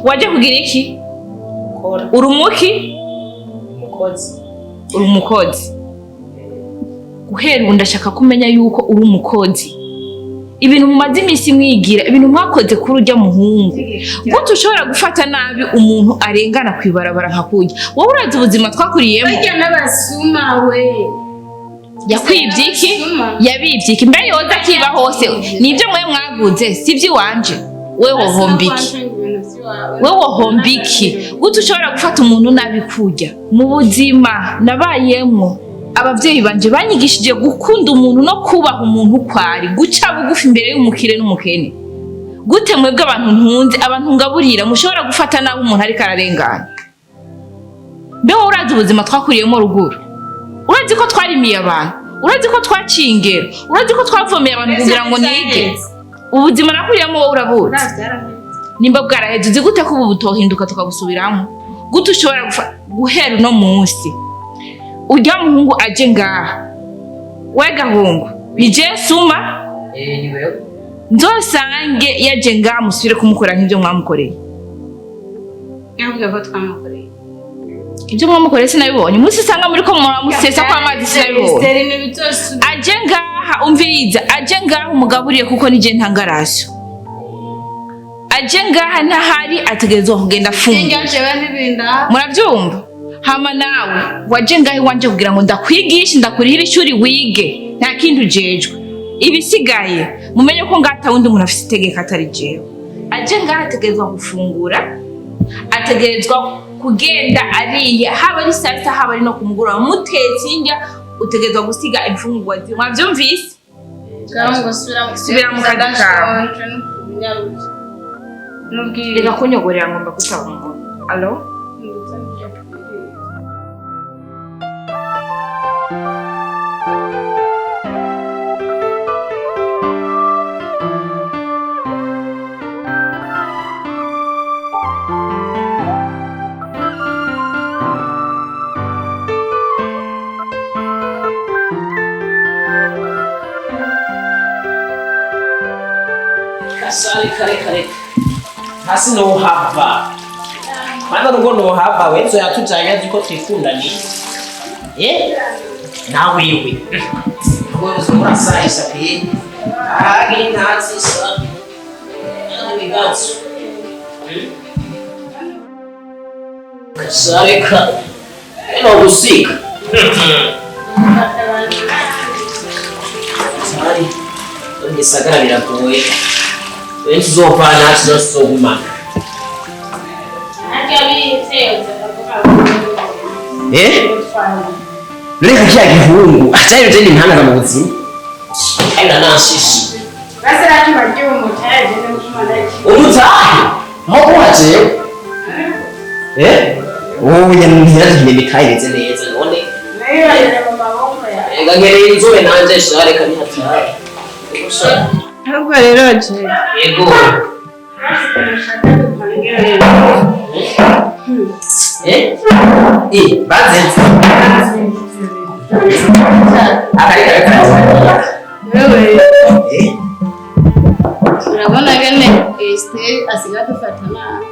waje kugira iki? Uri umuki? Uri umukozi. Guhera ubu ndashaka kumenya yuko uri umukozi. Ibintu mumaze iminsi mwigira, ibintu mwakoze kuri urya muhungu, gute ushobora gufata nabi umuntu arengana kwibarabara nka kurya? Wowe urazi ubuzima twakuriyemo? Barya n'abasuma we. Yakwibye iki? Yabibye iki? Mbe yoza akiba hose nibyo mwe mwaguze, si iby'iwanje? We wohomba iki? We wohomba iki? Gute ushobora gufata umuntu nabi kurya? Mu buzima nabayemwo, abavyeyi banje banyigishije gukunda umuntu no kubaha umuntu uko ari, guca bugufi imbere y'umukire n'umukene. Gute mwebwe abantu ntunze, abantu ngaburira, mushobora gufata nabi umuntu ariko ararengana? Mbe wowe urazi ubuzima twakuriyemo ruguru? Urazi ko twarimiye abantu? Urazi ko twaciye ingero? Urazi ko twavomeye abantu kugira ngo nige? Ubuzima nakuriyemo wowe urabuzi. Nimba bwaraheze, uzi gute ko ubu butohinduka tukabusubiramo? Gute ushobora guhera uno munsi urya muhungu aje ngaha, we gahungu ni je suma nzosange yaje ngaha, musubire kumukora nk'ibyo mwamukoreye. Yavuga ko twamukoreye. Ibyo mwamukoreye sinabibonye. Umunsi usanga muri ko muramusesa ko amazi sinabibonye. Esther ni bitosubira. Aje ngaha, umviriza, aje ngaha umugaburiye kuko nije ntangarasyo. Aje ngaha ntahari ategerezwa kugenda afunguye. Njya jewe ntibinda. Murabyumva? Hama nawe waje ngaha iwanje kugira ngo ndakwigishe, ndakurihire ishuri wige, nta kindi ujejwe. Ibisigaye mumenye ko ngaha atawundi muntu afise itegeko atari jewe. Aje ngaha ategerezwa gufungura, ategerezwa kugenda ariye, haba ari saa sita haba ari no ku mugoroba. Mutetse indya, utegerezwa gusiga imfungurwa ziwe. Mwavyumvise? Ngaho ngo Subira mu kazi kawe. Nubwire. Reka kunyogorera ngomba gutaba umuntu. Alo? Kare kare kare, hasi nohava kwanza, nubwo nohava wenzo yatujanye azi ko twikundaniye nawewe murasayisa pe arage ntatsisa ibibazo kasareka eno gusika sari mu gisagara biragoye benshi uzovana tuzosogumana. Reka kiriya gihungu atari je nintanaga mu buzima ari nanshisha umutahe aho kuba jewe wowe ntiragiye imitahe imeze neza none ega nkereye inzobe nanje sha reka nihatahe. Ahubwo rero je. Yego. Bazenze akari kare kare. Wewe urabona gane Esther asigaye adufata nabi.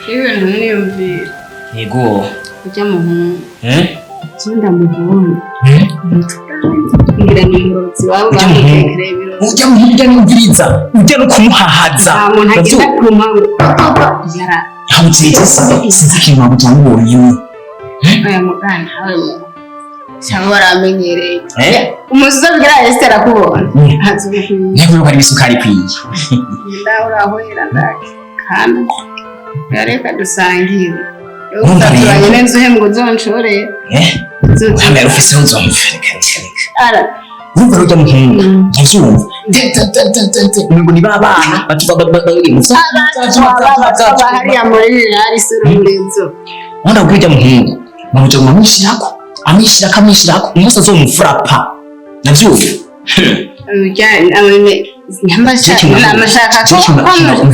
Ibintu niyumvira. Yego. Ujya muhungu. Eh? Je ndamubonye. Eh? Ngira ni umurozi wabo Ujya muhungu. bamutekereye ibirozi. Ujya muhungu ujya n'umviriza, ujya no kumuhahaza. Nta muntu agenda ku mpamvu. Yara. Aho ugiye sinzi ikintu waba utamubonyemo. Oya mugana nawe mu. Cyangwa waramenyereye. Eh? Umunsi uzabwira Esther akubona. Azubikwiye. Ntego yuko ari isukari ikwiye. Ndaho urahwera ndake. Kandi reka dusangire. Urumva rero. Utaturanye n'inzu uhembwa uzonshorere. Eh? Uhamera ufise uzumva. Reka reka reka. Ara. Urumva rero ujya muhungu. Ndavyumva. Ngo ni babana Abana hariya muri rirari surumurizo. Wanda kujya muhungu. Mabuja ngo amwishirako. Amwishirako amwishirako. Umunsi azomufrapa. Ndavyumva. Namashaka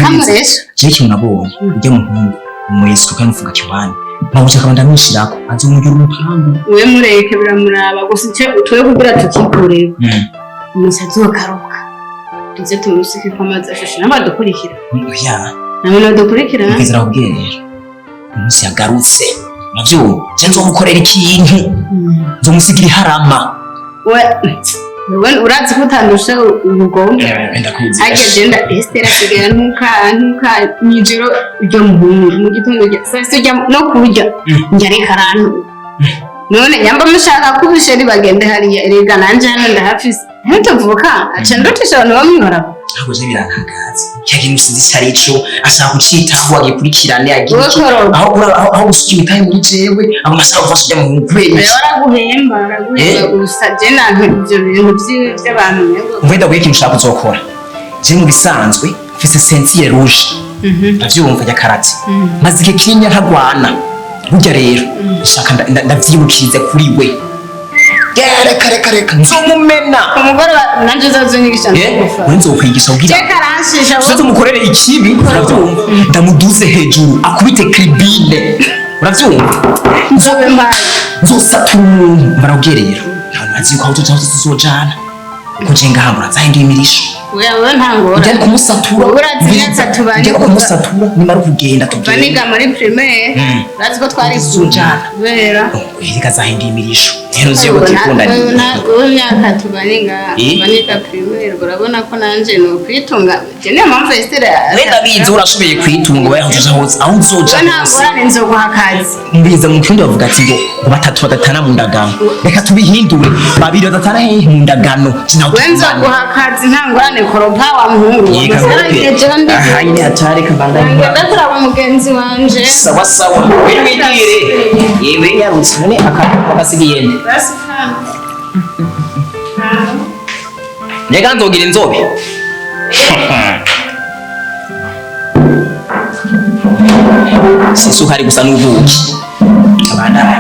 kamuresha. Jewe ikintu nabonye ujya muhungu umwesuka kandi ufunga kiwani mabuja akaba ndamwishirako azomugira umupangu. We mureke biramuraba gusa icyo twe kugira tukikureba. Umunsi azokaruka. Tuze tumusike ko amazi ashushe n'abadukurikira. Oya. Namwe nadukurikira. Ngezera kubwira rero. Umunsi yagarutse. Navyumva. Je nzomukorera ikintu. Nzomusigira iharama. We urazi ko utandusha ubugome. Ndakuzi. Ariko agenda Esther asigaye ntuka mw'ijoro ujya muhungu mu gitondo ujya saa sita ujya no kurya njya reka arantu. None nyamba mushaka ko ubusheri bagende hariya erega nanje hano ndahafise ntituvuka aca ndutisha abantu bamwihora. Ntabwo je birantangaza. Cya kintu sinzi icyo ari cyo ashaka kucitaho agikurikirane agira iki. Wowe Aho aho gusuka imitahe muri jewe abo mashaka gufasha ujya mu kubera iki. Baraguhemba baraguhemba gusa je nantu ivyo bintu vy'abantu nego. Umve ndaguhe ikintu ushaka kuzokora. Je mu bisanzwe mfise sensire rouge. Ndavyumva ya karate. Maze igihe kinini ntagwana. Burya rero shaka ndavyibukirize kuri we. Reka reka reka nzomumena. Umugoroba nanje uzazunyigisha nzogufa. We nzokwigisha kugira Je karanshisha wowe. Uzoze umukorere ikibi uravyumva ndamuduze hejuru akubite kribine uravyumva Nzobe mbaye. Nzosatura umuntu mbarabwiye rero ntabwo nzi yuko aho tuja hose tuzojana kuko je ngaha murazahinduye imirisho. Oya wowe nta ngorane. Ujya kumusatura. Urazi neza tubanye Ujya kumusatura nimara kugenda Kuva tugenda. niga muri primaire urazi ko twari Tuzojana. kubera Reka azahinduye imirisho rero uzi yuko tukundanye. Wowe imyaka tubanye ngaha kuva niga primaire urabona ko nanje ni ukwitunga. Je niyo mpamvu Esther Wenda bizi urashoboye kwitunga wowe aho uja hose aho uzoja Wowe nta hose. ngorane nzoguha akazi. Mbiza mu kirundi bavuga ati ngo batatu badatana mu ndagano. Reka tubihindure babiri badatana hehe mu ndagano. Wowe nzoguha akazi nta ngorane koropa wa muhungu. Yega ngope. Aha nyine hatari kabandanye. Ngenda kuraba mugenzi wanje. Sawa sawa. Wewe wigire. Yewe yarutse none akasigiye nde. Basi kandi. Reka nzogira inzobe. Si isukari gusa n'ubuki. Abandanye.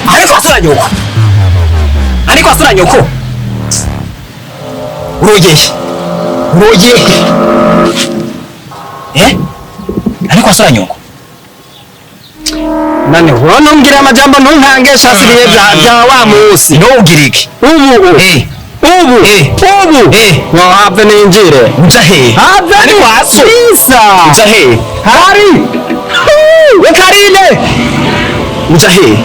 Ariko asura nyoko. Ariko asura nyoko. Uroyeye. Uroyeye. Eh? Ariko asura nyoko. None wowe ntumbwire amajambo ntunkangesha asigaye bya wa musi. Ntugire iki. Ubu Eh. ubu Eh. ubu Eh. ngo have ninjire. Uja he? Have Ariko aso. Isa. Uja he? Hari. We Karine. Uja he?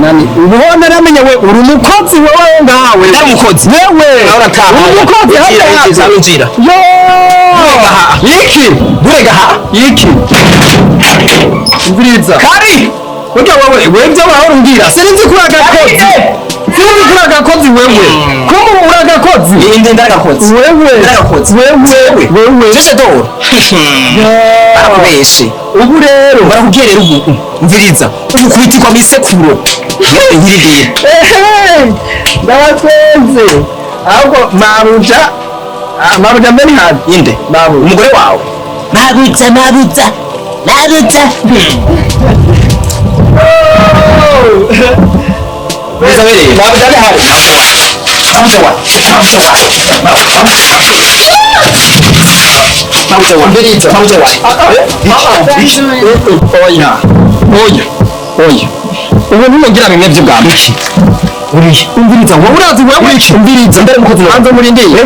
Nani ubu naramenye we uri umukozi wewe ngawe. Ndari umukozi. Wewe. Urataha. Uri umukozi Injira, hata injira, injira. Yo. Burega. Iki. Burega ha. Iki. Umviriza. Kari. Burya wewe wewe ibyo wahora umbwira sinzi kuri agakozi. Kumbe uri agakozi wewe. Kumbe uri agakozi. Inde ndagakoze. Wewe. Ndagakoze. Wewe. Wewe. Jeje doro. Barakubeshe. Ubu rero. Barakubwiye rero ubu. Umviriza. Ubu kubitirwa mu isekuro. Nyiridira. Ehe, ndabatwenze. Ahubwo mabuja, mabuja mbere hano. Inde. Mabuja. Umugore wawe. Mabuja, mabuja. Mabuja. Neza bereye. Mabuja ari hano. Mabuja wa. Mabuja wa. Mabuja wa. Umviriza. Mabuja wa. Oya. Oya. Oya. Ubu ntugira bimwe by'ubwa mbere. Uriye. Umviriza wowe urazi wewe. Umviriza. Mbere mukozi Banza murindire.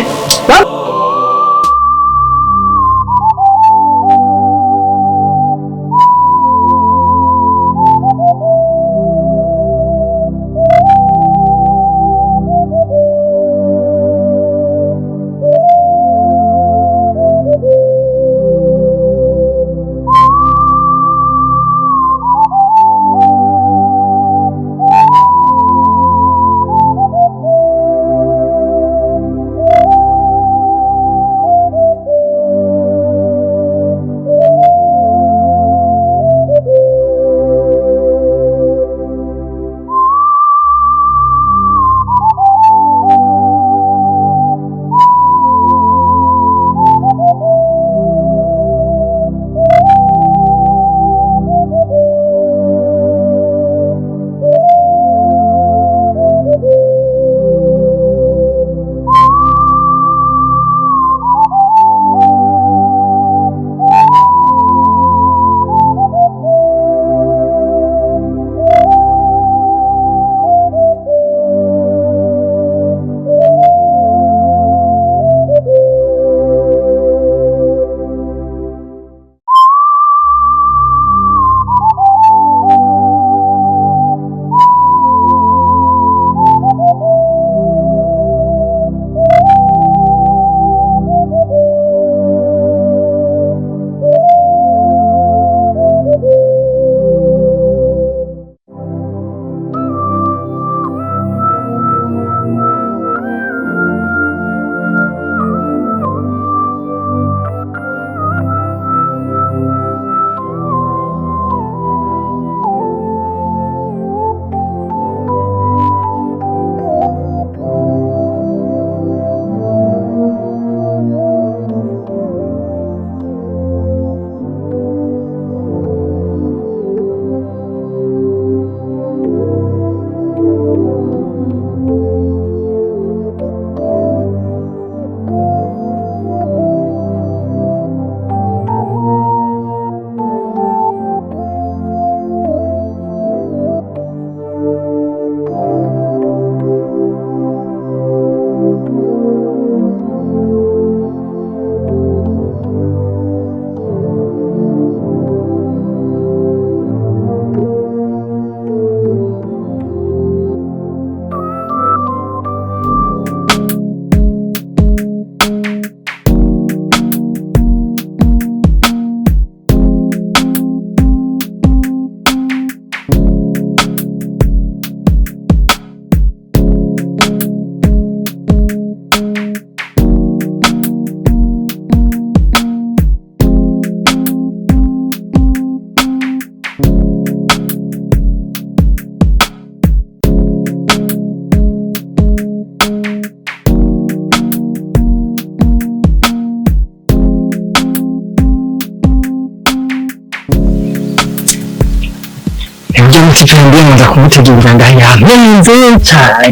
Ibyo mutipembe nza kumutegurira ndayamenze cyane.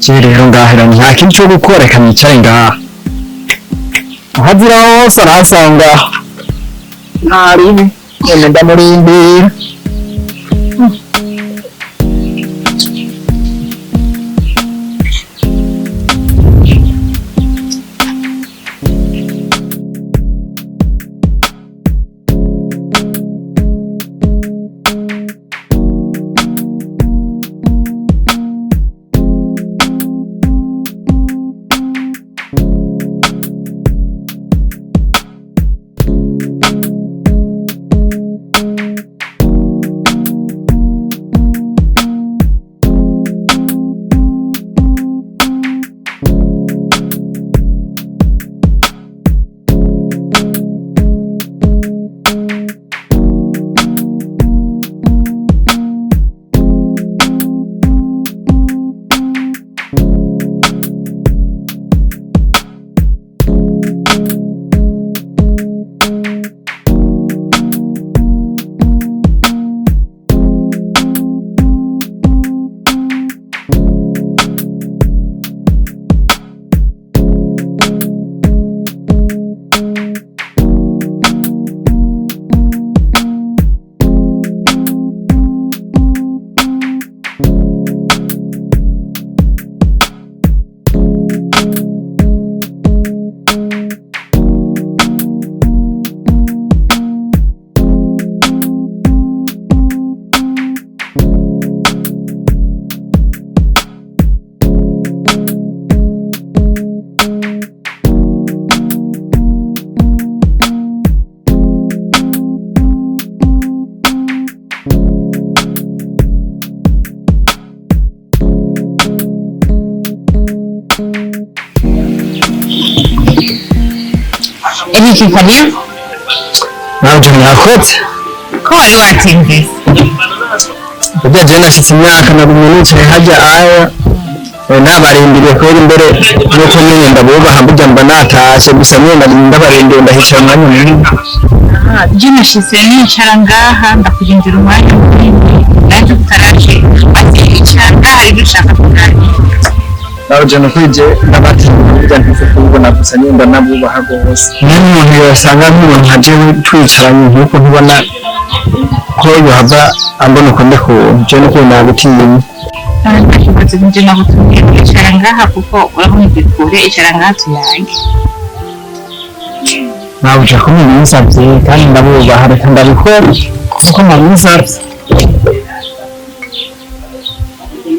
Je rero ngahera nta kintu cyo gukora, reka nicare ngaha. Ahazira hose arahasanga. Nta ribi, none ndamurindira. Eric, karibu. Ntabwo mwakoze. Ko wari watinze? Burya jewe nashitse imyaka nagumye nicaye hajya aya nabarindiriye kubera imbere nuko nyine ndabubaha, burya mba natashe gusa nyine ndabarindiriye, ndahicara umwanya munini. Je nashitse nicara ngaha ndakurindira umwanya munini, naje utaraje ati icara ngaha hari ibyo ushaka kuganira. Nawe jana kuri je ndabatinya, burya ntize kubibona gusa nyine ndanabubaha rwose. N'umuntu yosanga nk'umuntu nka jewe twicaranye nk'uko ntubona ko yohava ambona ukundi kuntu, jewe n'ukuntu nagutinya. Nta kibazo, nje nagutumiye kwicara ngaha kuko urabona kure, icara ngaha tuyage. Nabuja ko mubinsavye kandi ndabubaha, reka ndabikora kuko mubinsavye.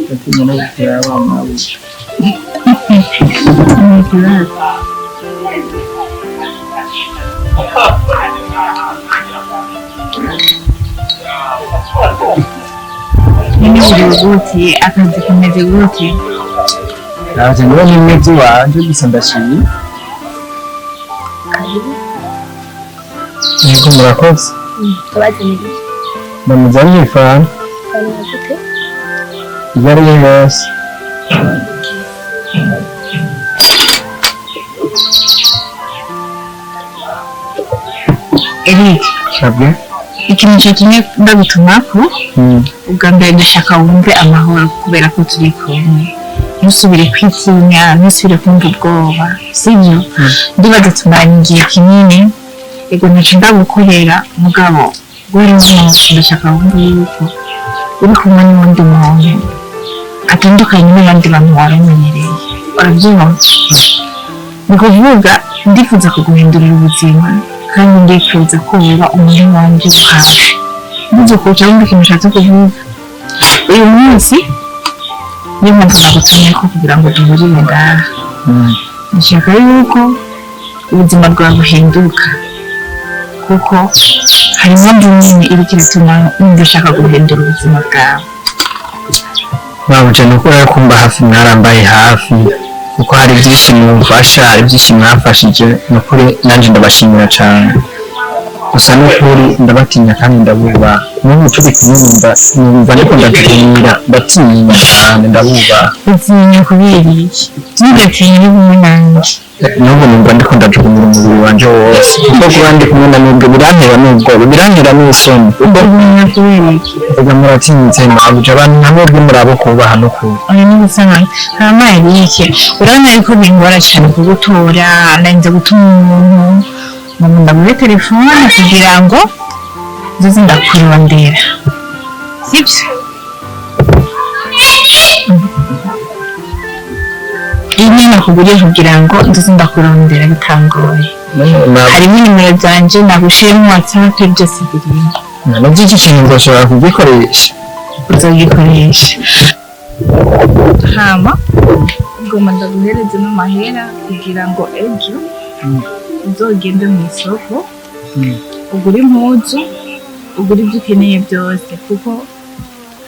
Ndatinya no gutera abana mabuja. Nta kibazo. Nyine buri gute, akazi kameze gute? Naje niba nimwe by'iwanje gusa ndashimye. Yego, murakoze. Tubazaniriye. Ndamuzaniye ifanta. Fanta gute? Iyo ari yo yose. Eric, Sabwe. ikintu cyatumye ndagutumako, ubwa mbere ndashaka wumve amahoro kubera ko turi kumwe, ntusubire kwitinya, ntusubire kumva ubwoba, sibyo? Ndibaza tumaranye igihe kinini, ego ntacyo ndagukorera, mugabo guhera uno munsi ndashaka wumve yuko uri kumwe n'uwundi muntu atandukanye n'abandi bantu wari umenyereye, urabyumva? Ni kuvuga ndifuza kuguhindurira ubuzima kandi ndifuza ko woba umuntu wanjye wo hafi. Ntuze kuca wumva ikintu ushatse kuvuga. Uyu munsi niyo mpamvu nagutumye ko kugira ngo duhurire ngaha. Ndashaka yuko ubuzima bwawe buhinduka kuko hari impamvu nini iriko iratuma numva ushaka guhindura ubuzima bwawe. Mabuja, ni ukuri kumba hafi, mwarambaye hafi kuko hari byinshi mumfasha, hari byinshi mwamfashije, ni ukuri nanjye ndabashimira cyane. Gusa ni ukuri ndabatinya kandi ndabubaha. N'ubu turi kumwe numva ndiko ndatinya, ndatinya cyane, ndabubaha. Utinya kubera iki? Ntugatinye uri kumwe nanjye. N'ubu numva ndiko ndajugunyira umubiri wanje wose kuko kuba ndi kumwe na mwebwe birantera n'ubwoba, birantera n'isoni kuko Utinya kubera iki? Erega muratinyitse mabuja, abantu nka mwebwe murabo kubaha no kuba. Oya, ni gusa hama Eric, urabona yuko bingora cyane kugutora, narinze gutuma umuntu ngo ndagure telefone kugira ngo nzoze ndakurondera, sibyo? Iyi niyo nakuguriye kugira ngo nzoze ndakurondera bitangoye. Harimo nimero zanje nagushiremo WhatsApp, byose birimo. Nabyo iki kintu nzoshobora kugikoresha? Uzogikoresha. Hama ngoma ndaguhereze n'amahera kugira ngo ejo uzogende mu isoko ugure impuzu, ugure ibyo ukeneye byose, kuko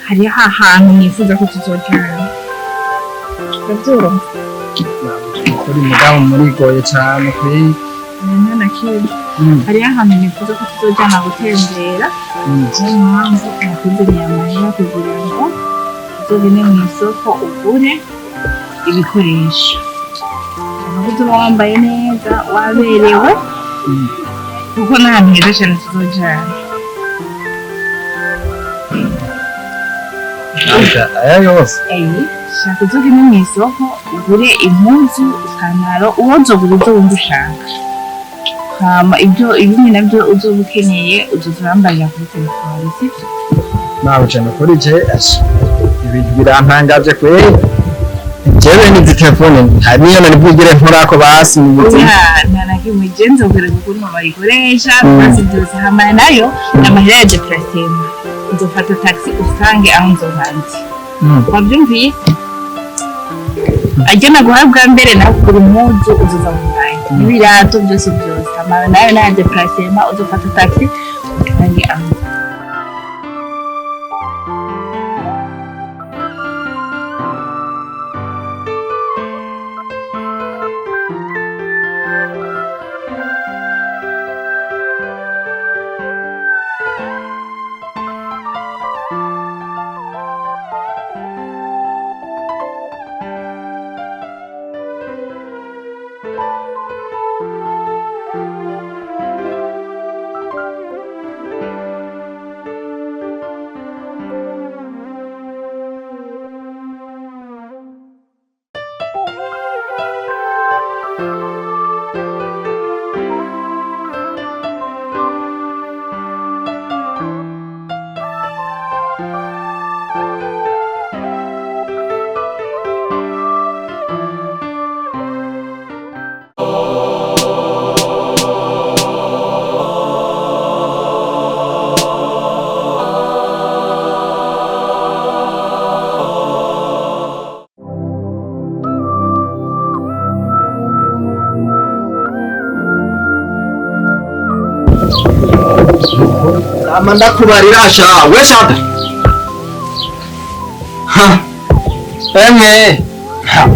hariho ahantu nifuza ko tuzojana, urabyumva? Kuri mudamu murigoye cyane kuri. Nta kimwe, hariho ahantu nifuza ko tuzojana gutembera, niyo mpamvu nakuzaniye amahera kugira ngo uzogende mu isoko ugure ibikoresho. Ushaka ko tuba wambaye neza, waberewe, kuko n'ahantu heza cyane tuzojana. Aya yose? Shaka uzogende mu isoko ugure impuzu, ipantaro, uwo uzogura ibyo wumva ushaka. Hama ibyo ibindi nabyo uzoba ukeneye uzoza urambarira kuri telefone, sibyo? Mabuja, nukuri je ibintu birantangaje kweri. Jewe n'izi telefone nta niyo nari bwigere nkorako basi mu buzima. Oya, nta na kimwe, je nzokwereka ukuntu bayikoresha basi byose. Hama nayo ni amahera ya déplacement, uzofata taxi usange aho nzoba ndi. Wabyumviye? Ajya naguha bwa mbere nawe kugura impuzu uzoza wambaye n'ibirato byose byose. Hama nayo naya déplacement, uzofata taxi usange aho. Ama ndakubarira sha we shada. Ha. Emwe. Ha.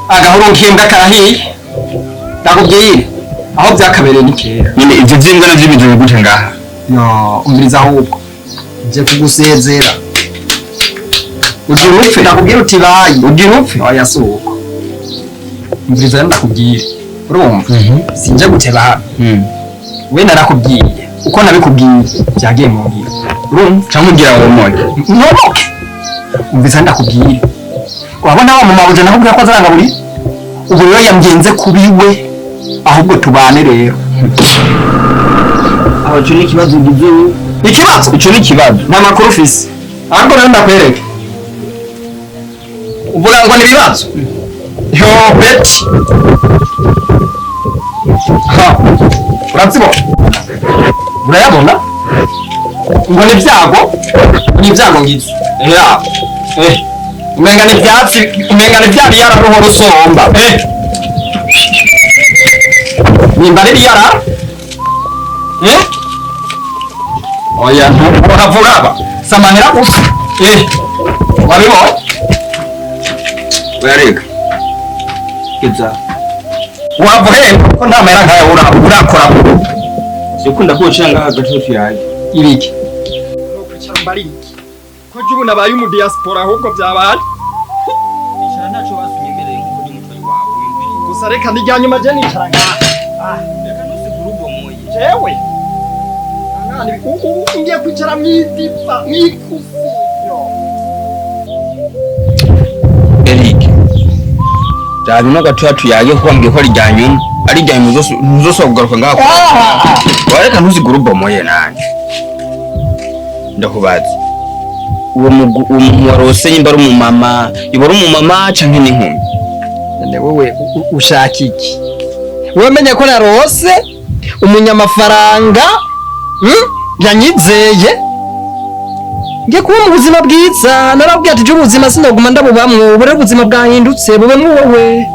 Agahuru k'imbwa karahiye. Ndakubwire. Aho byakabereye ni kera. Nyine ivyo vy'imbwa navyo bije gute ngaha? Yo, umviriza ahubwo. Nje kugusezera. Ugira upfe, ndakubwira uti bayi. Ugira upfe? Oya si uko. Umviriza rero ndakubwire. Urumva? Sinje guteba hano. We narakubwiye. Uko nabikubwiye byagiye mu ngiro. Urumva? Canke ugira womoye. Nyoboke. Umviriza ndakubwire. Wabona wa mama uje nakubwira ko azarangaburi? Ubu rero yamgenze kubiwe ahubwo tubane rero. Aho ico ni ikibazo ugize. Ikibazo? Ico ni ikibazo. Nta makuru ufise. Ahubwo rero ndakwereke. Uvuga ngo ni ibibazo? Yo beti. Ha. Urazibona? Urayabona? Ngo ni ibyago? Ni ibyago ngize. Ya. Eh. Umenga ni ibyatsi, umenga ni byari yararuho rusomba. Eh. Nimba riri yara? Eh? Oya nturavuraba. Samahera gusa. Eh. Wabibonye? Oya reka. Iza. Wavuhe ko nta mahera nkaya urakora. Sikunda ko ucira ngaha gatoto yaje. Ibiki? Nokwicara mbariki. Ko je ubu nabaye umu diaspora ahubwo byabaye. Icara ntaco basunyemereye nkuko ndi mutoyi wawe wimviriye. Gusa reka ndijya nyuma je nicara ngaha. Ah, reka ntusigure ubomoye. Jewe. Angani ubu ngiye kwicara mwidipa mwikusi. Eric. Raba ino gatoya tuyage kuko wambwiye ko ari irya nyuma. Ari irya nyuma ntuzosubira kugaruka ngaha. Oya reka ntusigure ubomoye nanje. Ndakubaza. Uwo muntu warose nyimba ari umumama, iba ari umumama canke n'inkumi? None wewe ushaka iki? Wewe menye ko narose umunyamafaranga yanyizeye. Ngiye kuba mu buzima bwiza, narabwiye ati ubuzima sinoguma ndabubamwo, ubu rero ubuzima bwahindutse bubemwo wowe.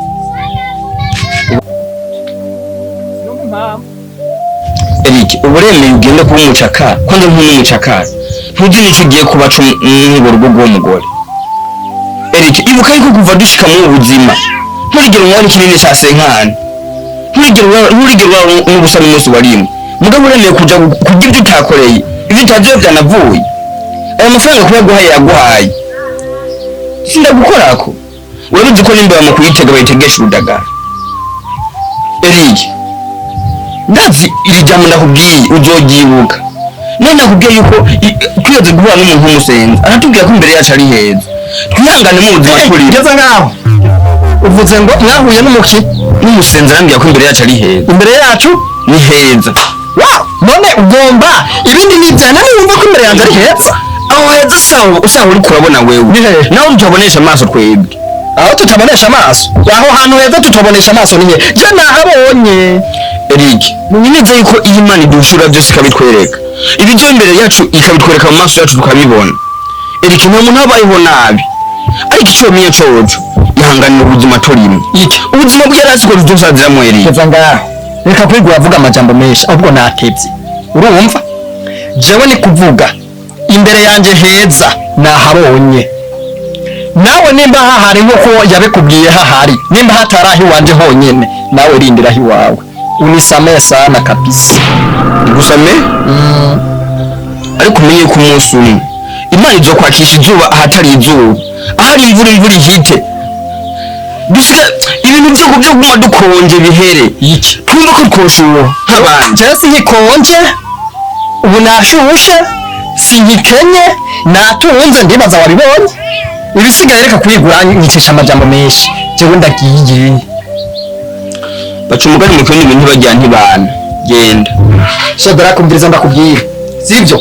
Eric, uburemeye ugende kuba umucakara, kwanza nk'umucakara. Ntuzi nico ugiye kuba co mw'urwo rugo rw'uwo mugore. Eric, ibuka yuko kuva dushika mu buzima, nturigera unywa n'ikinini ca senkani. Nturigera unywa n'ubusa n'umunsi wa rimwe. Mugabo uremeye kuja kurya ivyo utakoreye, ivyo utazi iyo vyanavuye. Aya mafaranga kuba yaguhaye yaguhaye. Sindagukorako. Wari uzi ko n'imbeba mu kuyitega bayitegesha urudagara. Eric, ndazi iri jambo ndakubwiye uzoryibuka. None nakubwiye yuko twigeze guhura n'umuntu w'umusenzi aratubwira ko imbere yacu ari heza. Twihangane mu buzima turimo. Ngeze ngaho. Uvuze ngo mwahuye n'umuki? N'umusenzi arambwira ko imbere yacu ari heza. Imbere yacu ni heza. Wow! None ugomba ibindi ni ibyana niwumva ko imbere yanjye ari heza. Aho heza sawa uriko urabona wewe. Nawe tutabonesha amaso twebwe. Aho tutabonesha amaso. Aho hantu heza tutabonesha amaso ni he? Je nahabonye. Eric, neza yuko iyi Imana idushura byose ikabitwereka. Ibijyo imbere yacu ikabitwereka mu maso yacu tukabibona. Eric, nta muntu abayeho nabi. Ariko icyo wamenye coco, ihanganira ubuzima turimo. Iki? Ubuzima bw'yarasi ko tuzosaziramwo Eric. Keza ngaho. Reka kwigura avuga amajambo menshi ahubwo natevye. Urumva? Jewe ni kuvuga imbere yanje heza nahabonye. Nawe nimba hahari nkuko yabikubwiye hahari, nimba hatarahi wanje honyene, nawe rindira hiwawe. Unisamee sana kabisa. Ngusame? Ariko umenye ko umunsi umwe Imana izokwakisha izuba ahatari izuba, ahari imvura imvura ihite. Dusiga ibintu byo kuguma dukonje bihere. Iki? Twumva ko twoshuha nk'abandi. Jewe sinkikonje, ubu nashushe, sinkikenye, natunze ndibaza wabibonye. Ibisigaye reka kwigura nyicisha amajambo menshi. Jewe ndagiye. Baca umugani mu kirundi ibintu ntibajya ntibana. Genda. Shadara kumviriza ndakubwira. Sivyo?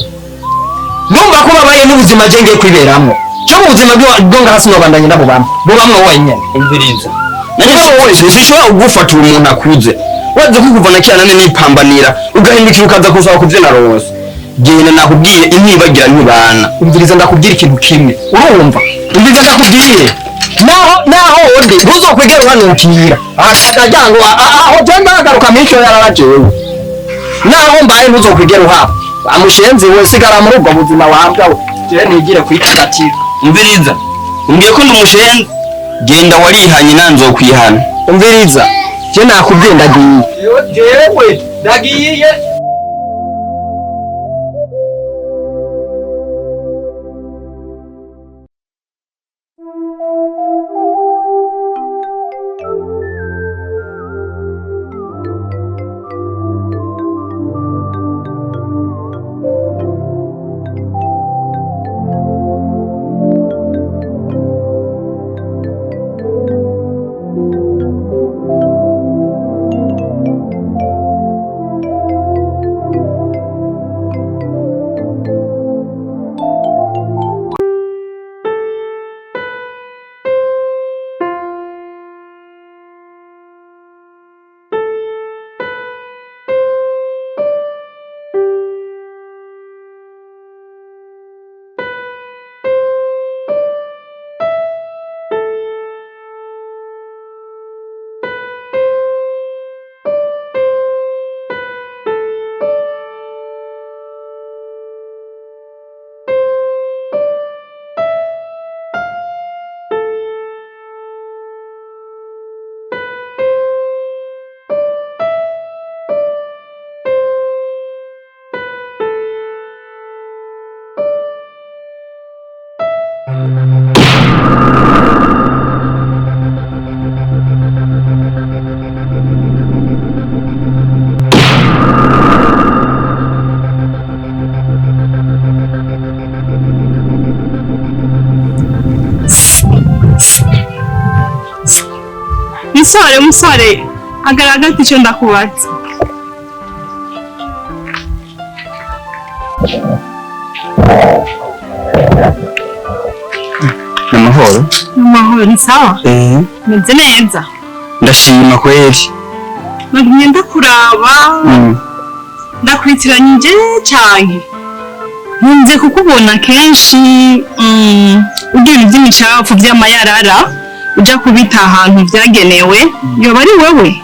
Numva ko babaye n'ubuzima je ngiye kwiberamwo. Cyo mu buzima bwo ngaha sinobandanye ndabubamwo. Bubamwo wenyene. Umviriza. Nanjye sinshobora kugufatira umuntu akuze. Waza kukuva na kera nane nipambanira, ugahindukira ukaza kusaba kuvyo naronse. Genda nakubwiye intibagira ntibana. Umviriza ndakubwira ikintu kimwe. Urumva? Umviriza ndakubwiye. Naho undi ntuzokwegera uhanukira. Akajyango aho je ndagaruka mico yararajewe. Naho mbaye ntuzokwigera uhaba. Amushenzi we, sigara muri ubwo buzima wambwa we. Je nigire kwitagatira. Umviriza, umbwiye ko ndi umushenzi? Genda warihanye, nanzokwihana. Umviriza, je nakubwiye, ndagiye. Jewe ndagiye. Musore, musore, hagarara icyo ndakubaza. Amahoro. Amahoro, ni sawa? Eh. Meze neza. Ndashima kweli. Nagumye ndakuraba. Ndakwitiranyije canke nkunze kukubona kenshi, ugira ibintu by'imicafu by'amayarara uja kubita ahantu vyagenewe, yoba ari wewe?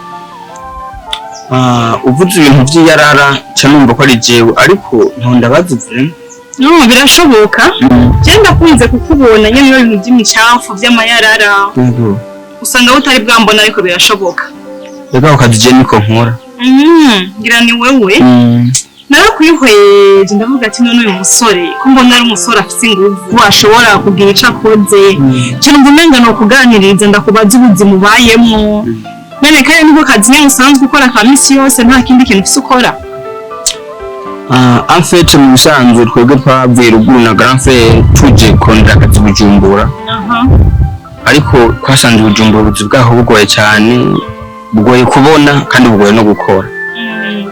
Ah, uvuze ibintu vy'iyarara ca numva ko ari jewe, ariko ntondabazi vraiment. No, birashoboka. Je ndakunze kukubona nyene iyo ibintu by'imicafu by'amayarara. Yego. Usanga utari bwambona, ariko birashoboka. Reka akazi je niko nkora. Ngira ni wewe. Narakwihweje, ndavuga ati none uyu musore ko mbona ari umusore afise inguvu, ashobora kugira ico akoze. Cyo numva umenga ni ukuganiriza, ndakubaza ubuzima ubayemwo. None kandi niko kazi nyene usanzwe ukora ka misi yose, nta kindi kintu ufise ukora? Ah, en fait mu bisanzwe twebwe twavuye ruguru na grand frère tuje kondera akazi Bujumbura. Ariko twasanze Bujumbura ubuzi bwaho bugoye cyane, bugoye kubona kandi bugoye no gukora.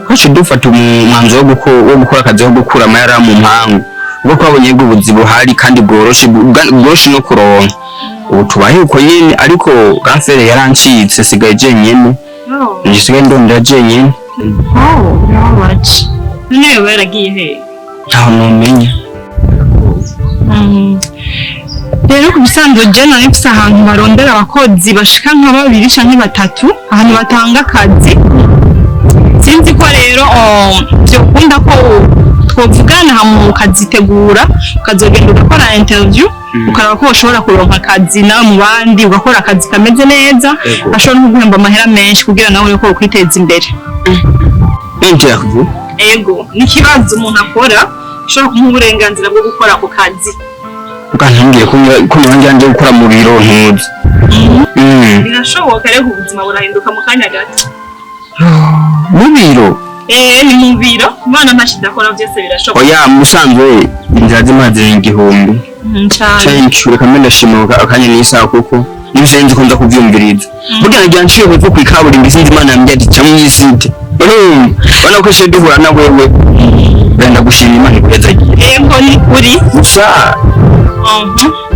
Twaciye dufata umwanzuro wo gukora akazi ko gukura amayara mu mpangu, ubwo twabonye bwo ubuzi buhari kandi bworoshe, bworoshe no kuronka. Ubu tubaye uko nyene, ariko grand frère yarancitse, sigaye jenyene. Oh. Nsigaye ndondera jenyene. Oh, birababaje. None yoba yaragiye he? Ntaho nomenya. Rero ku bisanzwe je nari mfise ahantu barondera abakozi bashika nka babiri canke batatu, ahantu batanga akazi. Sinzi ko rero, oh, vyokunda ko twovugana hama ukazitegura, ukazogenda ugakora interview, ukaraba ko ushobora kuronka akazi nawe mu bandi, ugakora akazi kameze neza, Yego. ashobora no kuguhemba amahera menshi kugira nawe ureko kwiteza imbere. Interview? Ego, ni ikibazo umuntu akora ushobora kumuha uburenganzira bwo gukora ako kazi. Ukantambwiye ko nongera nje gukora mu biro ntuzi. Birashoboka rero, ubuzima burahinduka mu kanya gato. Mu biro? Eh, ni mu biro. Imana ntacyo idakora, byose birashoboka. Oya, mu busanzwe inzira z'imazi 1000. Cane. Thank you, reka mbe ndashima akanya n'isaha, kuko nibyo nzi ko nza kuvyumviriza. Burya nagira nciye hepfo kw'ikaburimbo, sinzi Imana yambwiye ati ca mw'isite. Urumva? Urabona ko ishe duhura na wewe. Wenda gushima Imana iguhezagiye. Ego, ni kuri. Gusa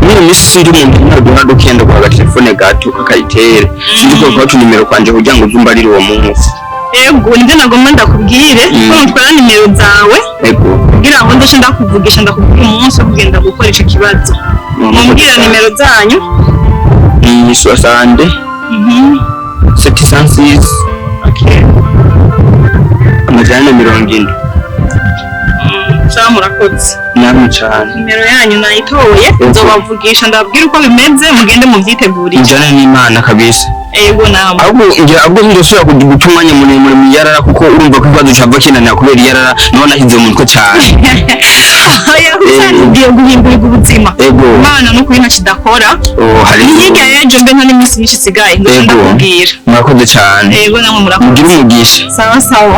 muri iyo minsi sindi umuntu ntaduha dukenda kwa agatelefone gato kakayitere. Sinzi ko kwacu nimero kwanje kugira ngo uzumbarire uwo munsi. Ego, nibyo nagomba ndakubwire, ko nutwara nimero zawe Ego. kugira ngo ndoce ndakuvugisha, ndakubwira umunsi wo kugenda gukora ico kibazo. Mumbwira nimero zanyu. Ni 60 706. Okay. 440. Sawa, murakoze. Namwe cane. Nimero yanyu nayitoye, nzobavugisha ndababwira uko bimeze, mugende muvyitegurire. Mujane n'Imana kabisa. Ego, namwe. Ahubwo ngira ahubwo ndosubira guta umwanya muremure mu yarara, kuko urumva ko ikibazo cava kinanira kubera iyarara, niho nashyize mu mutwe cane. Oya, ugiye guhimburirwa ubuzima. Ego. Imana n'ukuri ntacyo idakora. Oh, hari Ni hirya y'ejo, mbe nta n'iminsi myinshi isigaye, nzoca Ego. ndakubwira. Murakoze cane. Ego, namwe murakoze. Mugire umugisha. Sawa sawa.